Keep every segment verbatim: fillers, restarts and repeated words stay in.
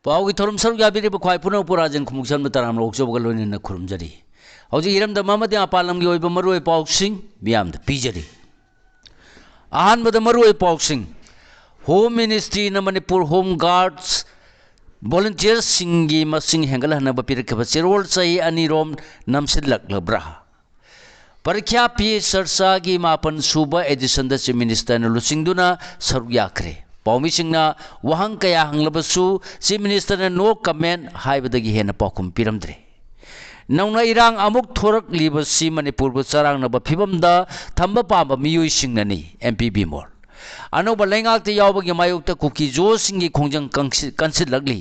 ꯄꯥꯎꯒꯤ ꯊꯧꯔꯝ ꯁꯔꯨꯛ ꯌꯥꯕꯤꯔꯤꯕ ꯈ꯭ꯋꯥꯏ ꯄꯨꯝꯅꯃꯛꯄꯨ ꯔꯥꯖꯦꯟ ꯈꯨꯃꯨꯛꯆꯝꯅ ꯇꯔꯥꯝꯅ ꯑꯣꯛꯆꯕꯒ ꯂꯣꯏꯅꯅ ꯈꯨꯔꯨꯝꯖꯔꯤ꯫ ꯍꯧꯖꯤꯛ ꯏꯔꯝꯗꯝ ꯑꯃꯗꯤ ꯃꯄꯥꯟ ꯂꯝꯒꯤ ꯑꯣꯏꯕ ꯃꯔꯨꯑꯣꯏꯕ ꯄꯥꯎꯁꯤꯡ ꯃꯤꯌꯥꯝꯗ ꯄꯤꯖꯔꯤ꯫ ꯑꯍꯥꯟꯕꯗ ꯃꯔꯨꯑꯣꯏꯕ ꯄꯥꯎꯁꯤꯡ꯫ ꯍꯣꯝ ꯃꯤꯅꯤꯁꯇ꯭ꯔꯤꯅ ꯃꯅꯤꯄꯨꯔ ꯍꯣꯝ ꯒꯥꯔꯗꯁ ꯚꯣꯂꯨꯟꯇꯤꯌꯔꯁꯤꯡꯒꯤ ꯃꯁꯤꯡ ꯍꯦꯟꯒꯠꯍꯟꯅꯕ ꯄꯤꯔꯛꯈꯤꯕ ꯆꯦꯔꯣꯜ ꯆꯍꯤ ꯑꯅꯤꯔꯣꯝ ꯅꯝꯁꯤꯜꯂꯛꯂꯕ꯭ꯔꯥ? ꯄꯔꯤꯈ꯭ꯌꯥ ꯄꯦ ꯆꯔꯆꯥꯒꯤ ꯃꯥꯄꯟ ꯁꯨꯕ ꯑꯦꯗꯤꯁꯟꯗ ꯆꯤꯐ ꯃꯤꯅꯤꯁꯇꯔꯅ ꯂꯨꯆꯤꯡꯗꯨꯅ ꯁꯔꯨꯛ ꯌꯥꯈ꯭ꯔꯦ꯫ ꯄꯥꯎꯃꯤꯁꯤꯡꯅ ꯋꯥꯍꯪ ꯀꯌꯥ ꯍꯪꯂꯕꯁꯨ ꯆꯤꯐ ꯃꯤꯅꯤꯁꯇꯔꯅ no comment ꯍꯥꯏꯕꯗꯒꯤ ꯍꯦꯟꯅ ꯄꯥꯎꯈꯨꯝ ꯄꯤꯔꯝꯗ꯭ꯔꯦ꯫ ꯅꯧꯅ ꯏꯔꯥꯡ ꯑꯃꯨꯛ ꯊꯣꯔꯛꯂꯤꯕꯁꯤ ꯃꯅꯤꯄꯨꯔꯕꯨ ꯆꯔꯥꯡꯅꯕ ꯐꯤꯕꯝꯗ ꯊꯝꯕ ꯄꯥꯝꯕ ꯃꯤꯑꯣꯏꯁꯤꯡꯅꯅꯤ, ꯑꯦꯝ ꯄꯤ ꯕꯤꯃꯣꯜ꯫ ꯑꯅꯧꯕ ꯂꯩꯉꯥꯛꯇ ꯌꯥꯎꯕꯒꯤ ꯃꯥꯌꯣꯛꯇ ꯀꯨꯀꯤ ꯖꯣꯁꯤꯡꯒꯤ ꯈꯣꯡꯖꯪ ꯀꯪꯁꯤ-, ꯀꯟꯁꯤꯜꯂꯛꯂꯤ꯫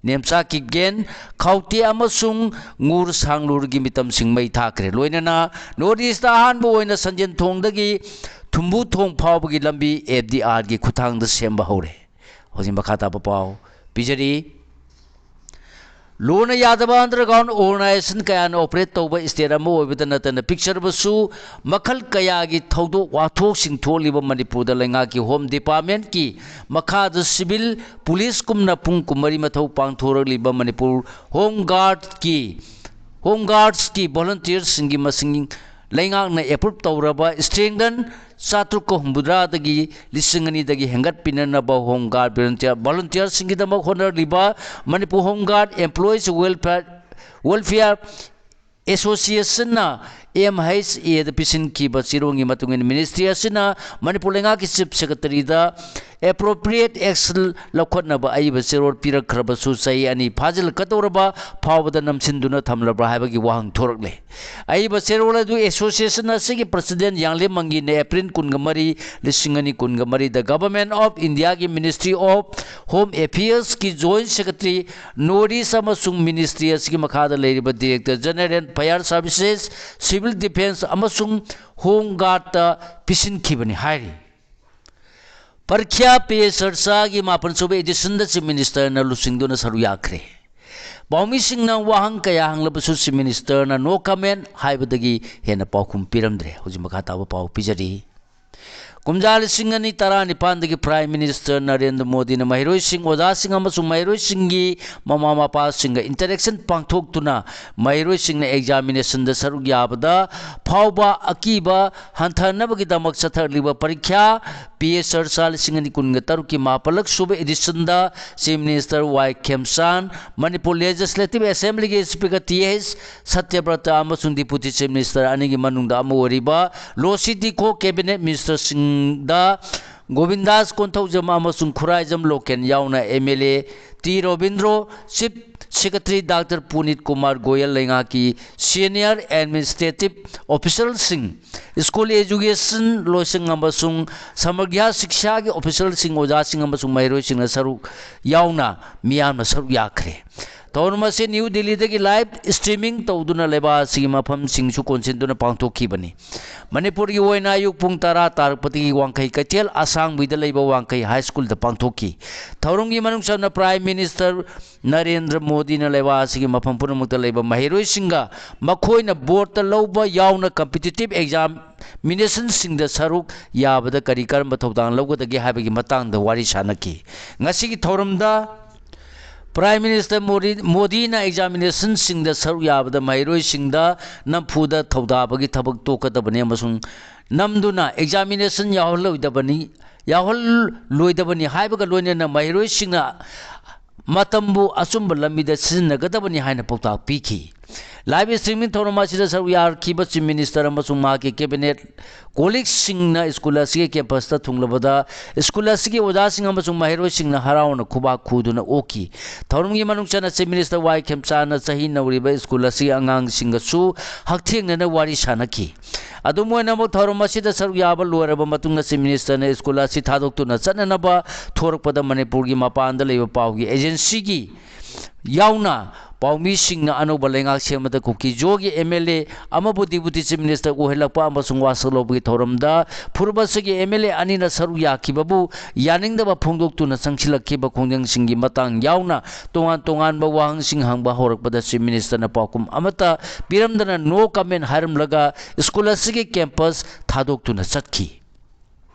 ꯅꯦꯝꯆꯥ ꯀꯤꯞꯒꯦꯟ, ꯈꯥꯎꯇꯦ ꯑꯃꯁꯨꯡ ꯉꯨꯔ ꯁꯥꯡꯂꯨꯔꯒꯤ ꯃꯤꯇꯝꯁꯤꯡ ꯃꯩ ꯊꯥꯈ꯭ꯔꯦ꯫ ꯂꯣꯏꯅꯅ ꯅꯣꯔꯠ ꯏꯁꯇ ꯑꯍꯥꯟꯕ ꯑꯣꯏꯅ ꯁꯟꯖꯦꯟ ꯊꯣꯡꯗꯒꯤ ꯊꯨꯝꯕꯨ ꯊꯣꯡ ꯐꯥꯎꯕꯒꯤ ꯂꯝꯕꯤ ꯑꯦꯐ ꯗꯤ ꯑꯥꯔꯒꯤ ꯈꯨꯠꯊꯥꯡꯗ ꯁꯦꯝꯕ ꯍꯧꯔꯦ꯫ ꯍꯧꯖꯤꯛ ꯃꯈꯥ ꯇꯥꯕ ꯄꯥꯎ ꯄꯤꯖꯔꯤ꯫ ꯂꯣꯅ ꯌꯥꯗꯕ underground organization ꯀꯌꯥꯅ operate ꯇꯧꯕ state ꯑꯃ ꯑꯣꯏꯕꯗ ꯅꯠꯇꯅ ꯄꯤꯛꯆꯔꯕꯁꯨ ꯃꯈꯜ ꯀꯌꯥꯒꯤ ꯊꯧꯗꯣꯛ ꯋꯥꯊꯣꯛꯁꯤꯡ ꯊꯣꯛꯂꯤꯕ ꯃꯅꯤꯄꯨꯔꯗ ꯂꯩꯉꯥꯛꯀꯤ home departmentꯀꯤ ꯃꯈꯥꯗ civil policeꯀꯨꯝꯅ ꯄꯨꯡ ꯀꯨꯟꯃꯔꯤ ꯃꯊꯧ ꯄꯥꯡꯊꯣꯔꯛꯂꯤꯕ ꯃꯅꯤꯄꯨꯔ home guardꯀꯤ, home guardsꯀꯤ volunteerꯁꯤꯡꯒꯤ ꯃꯁꯤꯡ ꯂꯩꯉꯥꯛꯅ approve ꯇꯧꯔꯕ strengthen ꯆꯥꯇ꯭ꯔꯨꯛꯀ ꯍꯨꯝꯐꯨꯇꯔꯥꯗꯒꯤ ꯂꯤꯁꯤꯡ ꯑꯅꯤꯗꯒꯤ ꯍꯦꯟꯒꯠꯄꯤꯅꯅꯕ home guard volunteer, volunteerꯁꯤꯡꯒꯤꯗꯃꯛ ꯍꯣꯠꯅꯔꯤꯕ Manipur home guard employees welfare, welfare associationꯅ M H Aꯗ ꯄꯤꯁꯤꯟꯈꯤꯕ ꯆꯦꯔꯣꯜꯒꯤ ꯃꯇꯨꯡ ꯏꯟꯅ ministry ꯑꯁꯤꯅ ꯃꯅꯤꯄꯨꯔ ꯂꯩꯉꯥꯛꯀꯤ chief secretaryꯗ appropriate action ꯂꯧꯈꯠꯅꯕ ꯑꯏꯕ ꯆꯦꯔꯣꯜ ꯄꯤꯔꯛꯈ꯭ꯔꯕꯁꯨ ꯆꯍꯤ ꯑꯅꯤ ꯐꯥꯖꯤꯜꯂꯛꯀꯗꯧꯔꯕ ꯐꯥꯎꯕꯗ ꯅꯝꯁꯤꯟꯗꯨꯅ ꯊꯝꯂꯕ꯭ꯔꯥ ꯍꯥꯏꯕꯒꯤ ꯋꯥꯍꯪ ꯊꯣꯔꯛꯂꯦ꯫ ꯑꯏꯕ ꯆꯦꯔꯣꯜ ꯑꯗꯨ association ꯑꯁꯤꯒꯤ president ꯌꯥꯡꯂꯦꯝ ꯃꯪꯒꯤꯅ April ꯀꯨꯟꯒ ꯃꯔꯤ, ꯂꯤꯁꯤꯡ ꯑꯅꯤ ꯀꯨꯟꯒ ꯃꯔꯤꯗ Government of Indiaꯒꯤ Ministry of Home Affairsꯀꯤ Joint Secretary North East ꯑꯃꯁꯨꯡ ministry ꯑꯁꯤꯒꯤ ꯃꯈꯥꯗ ꯂꯩꯔꯤꯕ Director General Fire Services, Civil Defence ꯑꯃꯁꯨꯡ Home Guardꯇ ꯄꯤꯁꯤꯟꯈꯤꯕꯅꯤ ꯍꯥꯏꯔꯤ꯫ ꯄꯔꯤꯈ꯭ꯌꯥ ꯄꯦ ꯆꯔꯆꯥꯒꯤ ꯃꯥꯄꯟ ꯁꯨꯕ editionꯗ Chief Ministerꯅ ꯂꯨꯆꯤꯡꯗꯨꯅ ꯁꯔꯨꯛ ꯌꯥꯈ꯭ꯔꯦ꯫ ꯄꯥꯎꯃꯤꯁꯤꯡꯅ ꯋꯥꯍꯪ ꯀꯌꯥ ꯍꯪꯂꯕꯁꯨ Chief Ministerꯅ no comment ꯍꯥꯏꯕꯗꯒꯤ ꯍꯦꯟꯅ ꯄꯥꯎꯈꯨꯝ ꯄꯤꯔꯝꯗ꯭ꯔꯦ꯫ ꯍꯧꯖꯤꯛ ꯃꯈꯥ ꯇꯥꯕ ꯄꯥꯎ ꯄꯤꯖꯔꯤ꯫ ꯀꯨꯝꯖꯥ ꯂꯤꯁꯤꯡ ꯑꯅꯤ ꯇꯔꯥꯅꯤꯄꯥꯟꯗꯒꯤ Prime Minister ꯅꯔꯦꯟꯗ꯭ꯔ ꯃꯣꯗꯤꯅ ꯃꯍꯩꯔꯣꯏꯁꯤꯡ, ꯑꯣꯖꯥꯁꯤꯡ ꯑꯃꯁꯨꯡ ꯃꯍꯩꯔꯣꯏꯁꯤꯡꯒꯤ ꯃꯃꯥ ꯃꯄꯥꯁꯤꯡꯒ interaction ꯄꯥꯡꯊꯣꯛꯇꯨꯅ ꯃꯍꯩꯔꯣꯏꯁꯤꯡꯅ examinationꯗ ꯁꯔꯨꯛ ꯌꯥꯕꯗ ꯐꯥꯎꯕ ꯑꯀꯤꯕ ꯍꯟꯊꯍꯟꯅꯕꯒꯤꯗꯃꯛ ꯆꯠꯊꯔꯛꯂꯤꯕ ꯄꯔꯤꯈ꯭ꯌꯥ P A Charcha ꯂꯤꯁꯤꯡ ꯑꯅꯤ ꯀꯨꯟꯒ ꯇꯔꯨꯛꯀꯤ ꯃꯥꯄꯜꯂꯛ ꯁꯨꯕ editionꯗ Chief Minister Y ꯈꯦꯝꯆꯥꯟ, Manipur Legislative Assemblyꯒꯤ Speaker T H ꯁꯇ꯭ꯌꯕ꯭ꯔꯇ ꯑꯃꯁꯨꯡ Deputy Chief Minister ꯑꯅꯤꯒꯤ ꯃꯅꯨꯡꯗ ꯑꯃ ꯑꯣꯏꯔꯤꯕ ꯂꯣꯁꯤ ꯗꯤꯈꯣ Cabinet Ministerꯁꯤꯡꯗ ꯒꯣꯕꯤꯟꯗꯥꯁ ꯀꯣꯟꯊꯧꯖꯝ ꯑꯃꯁꯨꯡ ꯈꯨꯔꯥꯏꯖꯝ ꯂꯣꯀꯦꯟ ꯌꯥꯎꯅ M L A T Robindro, Chief Secretary Doctor Punit Kumar Goyal, ꯂꯩꯉꯥꯛꯀꯤ senior administrative officialꯁꯤꯡ, school education ꯂꯣꯏꯁꯪ ꯑꯃꯁꯨꯡ ꯁꯃꯒ꯭ꯌꯥ ꯁꯤꯛꯁꯥꯒꯤ officialꯁꯤꯡ, ꯑꯣꯖꯥꯁꯤꯡ ꯑꯃꯁꯨꯡ ꯃꯍꯩꯔꯣꯏꯁꯤꯡꯅ ꯁꯔꯨꯛ ꯌꯥꯎꯅ ꯃꯤꯌꯥꯝꯅ ꯁꯔꯨꯛ ꯌꯥꯈ꯭ꯔꯦ꯫ ꯊꯧꯔꯝ ꯑꯁꯤ ꯅ꯭ꯌꯨ ꯗꯤꯜꯂꯤꯗꯒꯤ live streaming ꯇꯧꯗꯨꯅ ꯂꯩꯕꯥꯛ ꯑꯁꯤꯒꯤ ꯃꯐꯝꯁꯤꯡꯁꯨ ꯀꯣꯟꯁꯤꯟꯗꯨꯅ ꯄꯥꯡꯊꯣꯛꯈꯤꯕꯅꯤ꯫ ꯃꯅꯤꯄꯨꯔꯒꯤ ꯑꯣꯏꯅ ꯑꯌꯨꯛ ꯄꯨꯡ ꯇꯔꯥ ꯇꯥꯔꯛꯄꯗꯒꯤ ꯋꯥꯡꯈꯩ ꯀꯩꯊꯦꯜ ꯑꯁꯥꯡꯕꯤꯗ ꯂꯩꯕ ꯋꯥꯡꯈꯩ High Schoolꯗ ꯄꯥꯡꯊꯣꯛꯈꯤ꯫ ꯊꯧꯔꯝꯒꯤ ꯃꯅꯨꯡ ꯆꯟꯅ Prime Minister ꯅꯔꯦꯟꯗ꯭ꯔ ꯃꯣꯗꯤꯅ ꯂꯩꯕꯥꯛ ꯑꯁꯤꯒꯤ ꯃꯐꯝ ꯄꯨꯝꯅꯃꯛꯇ ꯂꯩꯕ ꯃꯍꯩꯔꯣꯏꯁꯤꯡꯒ ꯃꯈꯣꯏꯅ boardꯇ ꯂꯧꯕ ꯌꯥꯎꯅ competitive examinationꯁꯤꯡꯗ ꯁꯔꯨꯛ ꯌꯥꯕꯗ ꯀꯔꯤ ꯀꯔꯝꯕ ꯊꯧꯗꯥꯡ ꯂꯧꯒꯗꯒꯦ ꯍꯥꯏꯕꯒꯤ ꯃꯇꯥꯡꯗ ꯋꯥꯔꯤ ꯁꯥꯅꯈꯤ꯫ ꯉꯁꯤꯒꯤ ꯊꯧꯔꯝꯗ Prime Minister ꯃꯣꯗꯤ, ꯃꯣꯗꯤꯅ examinationꯁꯤꯡꯗ ꯁꯔꯨꯛ ꯌꯥꯕꯗ ꯃꯍꯩꯔꯣꯏꯁꯤꯡꯗ ꯅꯝꯐꯨꯗ ꯊꯧꯗꯥꯕꯒꯤ ꯊꯕꯛ ꯇꯣꯛꯀꯗꯕꯅꯤ ꯑꯃꯁꯨꯡ ꯅꯝꯗꯨꯅ examination ꯌꯥꯎꯍꯜꯂꯣꯏꯗꯕꯅꯤ, ꯌꯥꯎꯍꯜꯂꯣꯏꯗꯕꯅꯤ ꯍꯥꯏꯕꯒ ꯂꯣꯏꯅꯅ ꯃꯍꯩꯔꯣꯏꯁꯤꯡꯅ ꯃꯇꯝꯕꯨ ꯑꯆꯨꯝꯕ ꯂꯝꯕꯤꯗ ꯁꯤꯖꯤꯟꯅꯒꯗꯕꯅꯤ ꯍꯥꯏꯅ ꯄꯥꯎꯇꯥꯛ ꯄꯤꯈꯤ꯫ Live streaming ꯊꯧꯔꯝ ꯑꯁꯤꯗ ꯁꯔꯨꯛ ꯌꯥꯈꯤꯕ Chief Minister ꯑꯃꯁꯨꯡ ꯃꯍꯥꯛꯀꯤ Cabinet colleagueꯁꯤꯡꯅ school ꯑꯁꯤꯒꯤ campusꯇ ꯊꯨꯡꯂꯕꯗ school ꯑꯁꯤꯒꯤ ꯑꯣꯖꯥꯁꯤꯡ ꯑꯃꯁꯨꯡ ꯃꯍꯩꯔꯣꯏꯁꯤꯡꯅ ꯍꯔꯥꯎꯅ ꯈꯨꯕꯥꯛ ꯈꯨꯗꯨꯅ ꯑꯣꯛꯈꯤ꯫ ꯊꯧꯔꯝꯒꯤ ꯃꯅꯨꯡ ꯆꯟꯅ Chief Minister ꯋꯥꯏ ꯈꯦꯝꯆꯥꯟꯅ ꯆꯍꯤ ꯅꯧꯔꯤꯕ school ꯑꯁꯤꯒꯤ ꯑꯉꯥꯡꯁꯤꯡꯒꯁꯨ ꯍꯛꯊꯦꯡꯅꯅ ꯋꯥꯔꯤ ꯁꯥꯅꯈꯤ꯫ ꯑꯗꯨꯝ ꯑꯣꯏꯅꯃꯛ, ꯊꯧꯔꯝ ꯑꯁꯤꯗ ꯁꯔꯨꯛ ꯌꯥꯕ ꯂꯣꯏꯔꯕ ꯃꯇꯨꯡꯗ Chief Ministerꯅ school ꯑꯁꯤ ꯊꯥꯗꯣꯛꯇꯨꯅ ꯆꯠꯅꯅꯕ ꯊꯣꯔꯛꯄꯗ ꯃꯅꯤꯄꯨꯔꯒꯤ ꯃꯄꯥꯟꯗ ꯂꯩꯕ ꯄꯥꯎꯒꯤ agencyꯒꯤ ꯌꯥꯎꯅ ꯄꯥꯎꯃꯤꯁꯤꯡꯅ ꯑꯅꯧꯕ ꯂꯩꯉꯥꯛ ꯁꯦꯝꯕꯗ ꯀꯨꯀꯤꯖꯣꯒꯤ M L A ꯑꯃꯕꯨ Deputy Chief Minister ꯑꯣꯏꯍꯜꯂꯛꯄ ꯑꯃꯁꯨꯡ ꯋꯥꯁꯛ ꯂꯧꯕꯒꯤ ꯊꯧꯔꯝꯗ ꯐꯨꯔꯨꯞ ꯑꯁꯤꯒꯤ M L A ꯑꯅꯤꯅ ꯁꯔꯨꯛ ꯌꯥꯈꯤꯕꯕꯨ ꯌꯥꯅꯤꯡꯗꯕ ꯐꯣꯡꯗꯣꯛꯇꯨꯅ ꯆꯪꯁꯤꯜꯂꯛꯈꯤꯕ ꯈꯣꯡꯖꯪꯁꯤꯡꯒꯤ ꯃꯇꯥꯡ ꯌꯥꯎꯅ ꯇꯣꯉꯥꯟ ꯇꯣꯉꯥꯟꯕ ꯋꯥꯍꯪꯁꯤꯡ ꯍꯪꯕ ꯍꯧꯔꯛꯄꯗ Chief Ministerꯅ ꯄꯥꯎꯈꯨꯝ ꯑꯃꯠꯇ ꯄꯤꯔꯝꯗꯅ no comment ꯍꯥꯏꯔꯝꯂꯒ school ꯑꯁꯤꯒꯤ campus ꯊꯥꯗꯣꯛꯇꯨꯅ ꯆꯠꯈꯤ꯫